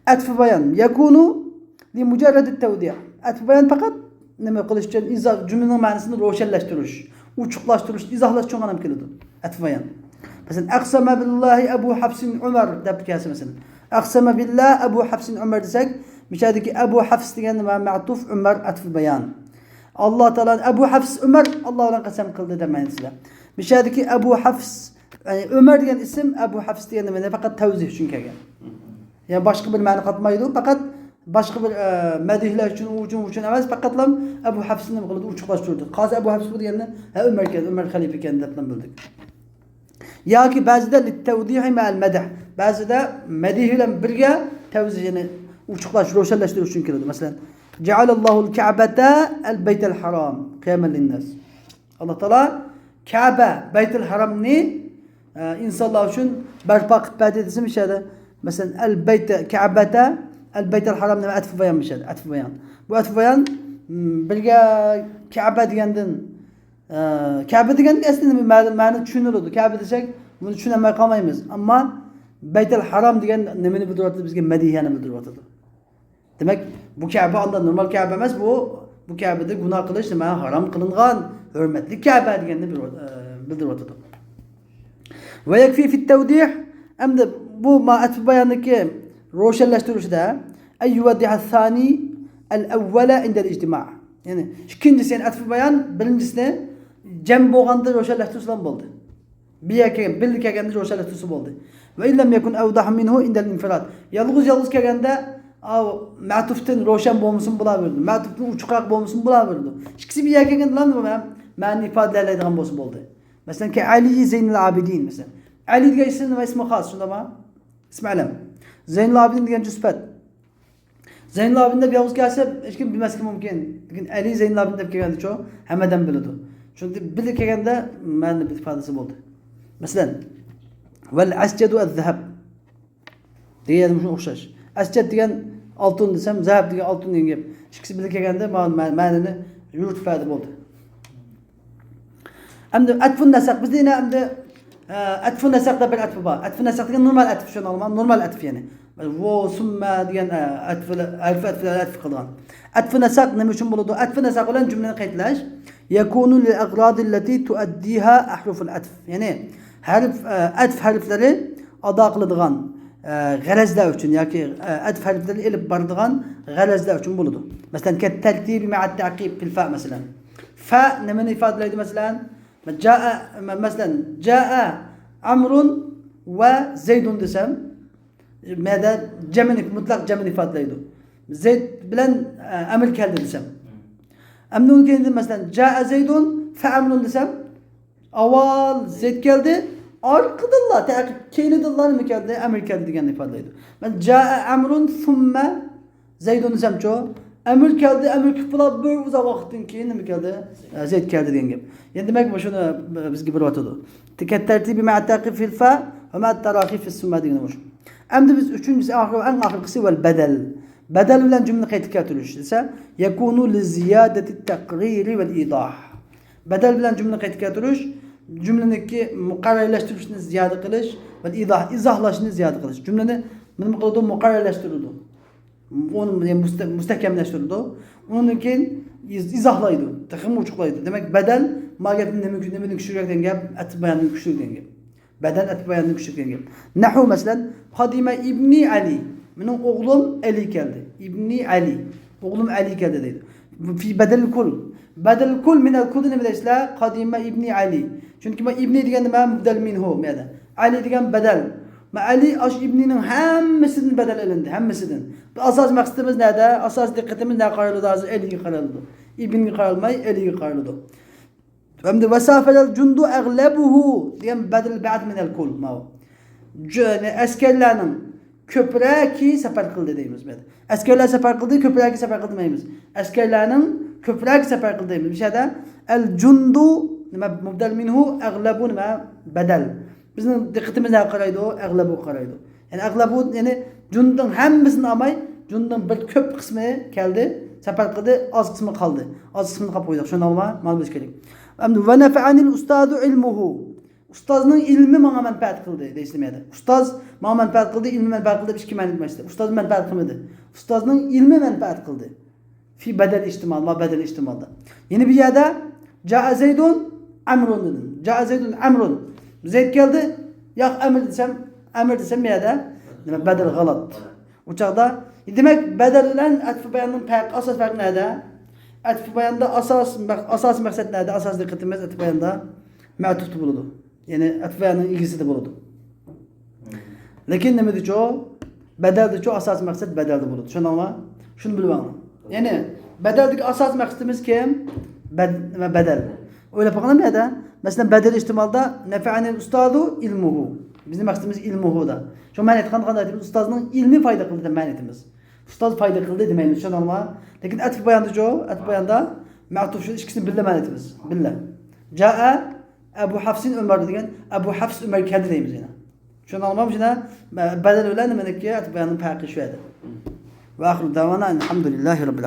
ئەتف بايان، يەكۇنۇ لىمۇجەررەدىت تەۋدىھ. ئەتف بايان پەقەت نېمە قىلىش ئۈچۈن؟ ئىزا-، جۈملىنىڭ مەنىسىنى روشەنلەشتۈرۈش، ئوچۇقلاشتۇرۇش، ئىزاھلاش ئۈچۈن غەنىم كېلىدۇ. ئەتف بايان. مەسىلەن، ئەقسەمە بىللاھى ئەبۇ ھەفسىن ئۆمەر دەپ كەلسە، مەسىلەن، ئەقسەمە بىللا ئەبۇ ھەفسىن ئۆمەر دېسەك، مىشەدىكى ئەبۇ ھەفس دېگەن نېمە؟ مەتۇف، ئۆمەر ئەتف بايان. ئاللا تائالا ئەبۇ ھەفس ئۆمەر ئاللا بىلەن قەسەم قىلدى دەپ مەنىسىدە. مىشەدىكى ئەبۇ ھەفس، يەنى ئۆمەر دېگەن ئىسىم، ئەبۇ ھەفس دېگەن نېمە؟ پەقەت تەۋزىھ ئۈچۈن كەلگەن. يەنى باشقا بىر مەنە قاتمايدۇ، پەقەت باشقا بىر، ئە، مەدھلەش ئۈچۈن، ئۇ ئۈچۈن، ئۇ ئۈچۈن ئەمەس، پەقەتلا ئەبۇ ھەفسنى نېمە قىلىدۇ؟ ئوچۇقلاشتۇرىدۇ. قازى ئەبۇ ھەفس بۇ دېگەندە، ھە، ئۆمەر ئىكەن، ئۆمەر خەلىپە ئىكەن دەپلا بىلدۇق. ياكى بەزىدە لىتتەۋدىھى مەئەل مەدھ. بەزىدە مەدھى بىلەن بىرگە تەۋزىھ، يەنى ئوچۇقلاش، روشەنلەشتۈرۈش ئۈچۈن كېلىدۇ. مەسىلەن، جەئەلەللاھۇل كەئبەتە ئەل بەيتەل ھارام قىيامەن لىنناس. ئاللا تائالا كەبە، بەيتۇل ھارامنى، ئە، ئىنسانلار ئۈچۈن بەرپا قىلىپ بەردى دېسە، مۇشۇ يەردە، مەسىلەن، ئەل بەيت، كەبەتە، ئەل بەيتۇل ھارام دېمە ئەتف بايان مۇشۇ يەردە، ئەتف بايان. بۇ ئەتف بايان، م، بىرگە كەبە دېگەندىن، ئە، كەبە دېگەن ئەسلى نېمە؟ مەنە، مەنە چۈشىنىلىدۇ. كەبە دېسەك، بۇنى چۈشىنەلمەي قالمايمىز. ئەمما بەيتۇل ھارام دېگەن نېمىنى بىلدۈرۈۋاتىدۇ؟ بىزگە مەدھىيەنى بىلدۈرۈۋاتىدۇ. دېمەك، بۇ كەبە ئاندا نورمال كەبە ئەمەس، بۇ، بۇ كەبىدە گۇناھ قىلىش نېمە؟ ھارام قىلىنغان، ھۆرمەتلىك كەبە دېگەننى بىلدۈر-، ئە، بىلدۈرۈۋاتىدۇ. ۋە يەكفى فىت تەۋدىھ، ئەمدى بۇ ما ئەتف باياندىكى روشەنلەشتۈرۈشىدە، ئەن يۇۋەددىھە سانى ئەل ئەۋۋەلە ئىندەل ئىجتىما. يەنى ئىككىنچىسى، يەنى ئەتف بايان بىرىنچىسىنى جەم بولغاندا روشەنلەشتۈرسىلا بولدى. بىر يەرگە كەلگەن، بىللە كەلگەندە روشەنلەشتۈرسە بولدى. ۋە ئىن لەم يەكۇن ئەۋدەھە مىنھۇ ئىندەل ئىنفىراد. يالغۇز، يالغۇز كەلگەندە، ئاۋۇ، مەتۇفتىن روشەن بولمىسىمۇ بولاۋېرىدۇ. مەتۇفتىن ئوچۇقراق بولمىسىمۇ بولاۋېرىدۇ. ئىككىسى بىر يەرگە كەلگەندىلا مەنىنى ئىپادىلەيدىغان بولسا بولدى. مەسىلەن، كە ئەلى زەينىل ئابىدىن، مەسىلەن. ئەلى دېگەن ئىسىم نېمە؟ ئىسمى خاس، شۇنداقمۇ؟ ئىسمى ئەلەم. زەينىل ئابىدىن دېگەن سۈپەت. زەينۇلئابىدىن دەپ يالغۇز كەلسە، ھېچكىم بىلمەسلىكى مۇمكىن. لېكىن ئەلى زەينۇلئابىدىن دەپ كەلگەندىچۇ، ھەممە ئادەم بىلىدۇ. شۇنىڭ ئۈچۈن بىللە كەلگەندە مەنىنىڭ بىر ئىپادىسى بولدى. مەسىلەن، ۋەل ئەسجەدۇ ئەززەھەب دېگەن يەردە مۇشۇنىڭغا ئوخشاش. ئەسجەد دېگەن ئالتۇن دېسەم، زەھەب دېگەن ئالتۇن دېگەن گەپ. ئىككىسى بىللە كەلگەندە ما-، مە-، مەنىنى يورۇتۇپ بەردى، بولدى. ئەمدى ئەتفۇن نەسەق. بىزدە يەنە ئەمدى، ئە، ئەتفۇن نەسەق دەپ بىر ئەتفۇ بار. ئەتفۇن نەسەق دېگەن نورمال ئەتف، شۇنى ئاڭلىما، نورمال ئەتف يەنى. ۋو، سۈممە دېگەن، ئە، ئەتفۇ، ھەرف ئەتفلەر ئەتف قىلىدىغان. ئەتفۇ نەسەق نېمە ئۈچۈن بولىدۇ؟ ئەتفۇ نەسەق بىلەن جۈملىنى قايتىلاش. يەكۇنۇ لىل ئەغرادى لەتى تۇئەددىھا ئەھرۇفۇل ئەتف. يەنى ھەرپ، ئە، ئەتف ھەرپلىرى ئادا قىلىدىغان، ئە، غەرەزلەر ئۈچۈن ياكى، ئە، ئەتف ھەرپلىرى ئېلىپ بارىدىغان غەرەزلەر ئۈچۈن بولىدۇ. مەسىلەن، كەتتەرتىبى مەئەت تەقىب فىل فە، مەسىلەن. فە نېمىنى ئىپادىلەيدۇ، مەسىلەن؟ جائە، مە-، مەسىلەن، جائە ئەمرۇن ۋە زەيدۇن دېسەم، مەدە جەمىنى، مۇتلەق جەمىنى ئىپادىلەيدۇ. زەيد بىلەن، ئە، ئەمر كەلدى دېسەم. ئەمدى ئۇنىڭ كەينىدىن، مەسىلەن، جائە زەيدۇن فە ئەمرۇن دېسەم، ئاۋۋال زەيد كەلدى، ئارقىدىنلا، تەقىب، كەينىدىنلا نېمە كەلدى؟ ئەمر كەلدى دېگەننى ئىپادىلەيدۇ. مەن جائە ئەمرۇن سۈممە زەيدۇن دېسەمچۇ؟ ئەمر كەلدى، ئەمر كېلىپ بولا بىر ئۇزاق ۋاقىتتىن كېيىن نېمە كەلدى؟ ئە، زەيد كەلدى دېگەن گەپ. يەنى دېمەك، مۇشۇنى بىزگە بېرىۋاتىدۇ. كەتتەرتىبى مەئەت تەقىب فىل فە ۋە مەئەت تەراخى فىس سۈممە دېگىنى مۇشۇ. ئەمدى بىز ئۈچىنچىسى، ئاخىر، ئەڭ ئاخىرقىسى ۋەل بەدەل. بەدەل بىلەن جۈملىنى قايتا كەلتۈرۈش دېسە، يەكۇنۇ لىزىيادەتى تەقرىرى ۋەل ئىيداھ. بەدەل بىلەن جۈملىنى قايتا كەلتۈرۈش، جۈملىنىڭكى مۇقەررەرلەشتۈرۈشنى زىيادە قىلىش ۋەل ئىيداھ، ئىزاھلاشنى زىيادە قىلىش. جۈملىنى نېمە قىلىدۇ؟ مۇقەررەرلەشتۈرىدۇ. ئۇنى مۇستە-، مۇستەھكەملەشتۈرىدۇ. ئۇنىڭدىن كېيىن ئىز-، ئىزاھلايدۇ، تېخىمۇ ئوچۇقلايدۇ. دېمەك، بەدەل ما گەپنى نېمە، نېمىدىن كۈچلۈكرەك دېگەن گەپ، ئەتف باياندىن كۈچلۈك دېگەن گەپ. بەدەل ئەتف باياندىن كۈچلۈك دېگەن گەپ. نەھۋۇ، مەسىلەن، قادىمە ئىبنى ئەلى، مېنىڭ ئوغلۇم ئەلى كەلدى. ئىبنى ئەلى، ئوغلۇم ئەلى كەلدى دەيدۇ. فى بەدەل كۇل. بەدەل كۇل مىنەل كۇلدا نېمە دەيسىلەر؟ قادىمە ئىبنى ئەلى. چۈنكى ما ئىبنى دېگەن نېمە؟ مۇبدەل مىنھۇ بۇ يەردە. ئەلى دېگەن بەدەل. ما ئەلى ئاشۇ ئىبنىنىڭ ھەممىسىدىن بەدەل ئېلىندى، ھەممىسىدىن. بىز ئاساسىي مەقسىتىمىز نەدە؟ ئاساسىي دىققىتىمىز نەگە قارايدۇ ھازىر؟ ئەلىگە قارايدۇ. ئىبنگە قارالماي، ئەلىگە قارايدۇ. ئەمدى ۋەسافەلەل جۇندۇ ئەغلەبۇھۇ دېگەن بەدەل بەئەد مىنەل كۇل. ماۋۇ. جۇ-، يەنى ئەسكەرلەرنىڭ كۆپرەكى سەپەر قىلدى دەيمىز بۇ يەردە. ئەسكەرلەر سەپەر قىلدى، كۆپرەكى سەپەر قىلدى دېمەيمىز. ئەسكەرلەرنىڭ كۆپرەكى سەپەر قىلدى دەيمىز. بۇ يەردە ئەل جۇندۇ، نېمە، مۇبدەل مىنھۇ، ئەغلەبۇ، نېمە، بەدەل. بىزنىڭ دىققىتىمىز نەگە قارايدۇ؟ ئەغلەبۇغا قارايدۇ. يەنى ئەغلەبۇ، يەنى جۇندىنىڭ ھەممىسىنى ئالماي، جۇندىنىڭ بىر كۆپ قىسمى كەلدى، سەپەر قىلدى، ئاز قىسمى قالدى. ئاز قىسمىنى قاپ قويدۇق. شۇنى ئاڭلىما، مانا بىلىش كېرەك. ئەمدى ۋە نەفەئەنىل ئۇستازۇ ئىلمۇھۇ. ئۇستازنىڭ ئىلمى ماڭا مەنپەئەت قىلدى دەيسىلەر يەنە. ئۇستاز ماڭا مەنپەئەت قىلدى، ئىلمى مەنپەئەت قىلدى دەپ ئىككى مەنىدە ئىشلەتتى. ئۇستاز مەنپەئەت قىلمىدى. ئۇستازنىڭ ئىلمى مەنپەئەت قىلدى. فى بەدەل ئىھتىمال، ما بەدەل ئىھتىمالدا. يەنە بىر يەردە جائە زەيدۇن ئەمرۇن دېدىم. جائە زەيدۇن ئەمرۇن. زەيد كەلدى، ياق ئەمر دېسەم، ئەمر دېسەم بۇ يەردە نېمە، بەدەل غەلەت. ئۇ چاغدا، دېمەك، بەدەل بىلەن ئەتفى باياننىڭ پەرقى، ئاساس پەرقى نەدە؟ ئەتفى باياندا ئاساس مەق-، ئاساسىي مەقسەت نەدە؟ ئاساسىي دىققىتىمىز ئەتفى باياندا مەتۇفتا بولىدۇ. يەنى ئەتفى باياننىڭ ئىگىسىدە بولىدۇ. لېكىن نېمىدىچۇ؟ بەدەلدىچۇ ئاساسىي مەقسەت بەدەلدە بولىدۇ. چۈشەندىڭلارمۇ؟ شۇنى بىلىۋالىڭ. يەنى بەدەلدىكى ئاساسىي مەقسىتىمىز كىم؟ بەد-، نېمە، بەدەل. ئويلاپ باقىڭلار بۇ يەردە. مەسىلەن، بەدەل ئىھتىمالدا نەفەئەنىل ئۇستازۇ ئىلمۇھۇ. بىزنىڭ مەقسىتىمىز ئىلمۇھۇدا. شۇ مەنە ئېيتقاندا قانداق ئېيتىمىز؟ ئۇستازنىڭ ئىلمى پايدا قىلدى دەپ مەنە ئېيتىمىز. ئۇستاز پايدا قىلدى دېمەيمىز، چۈشەندىڭلارمۇ؟ لېكىن ئەتفى باياندىچۇ؟ ئەتفى باياندا مەتۇف، شۇ ئىككىسىنى بىللە مەنە ئېيتىمىز. بىللە. جائە ئەبۇ ھەفسىن ئۆمەر دېگەن، ئەبۇ ھەفس ئۆمەر كەلدى دەيمىز يەنە. شۇنىڭغىمۇ شۇنى بەدەل بىلەن نېمىنىڭكى ئەتفى باياننىڭ پەرقى شۇ يەردە. ۋە ئاخىرۇ دەۋانا ئەلھەمدۇلىللاھى رەببىل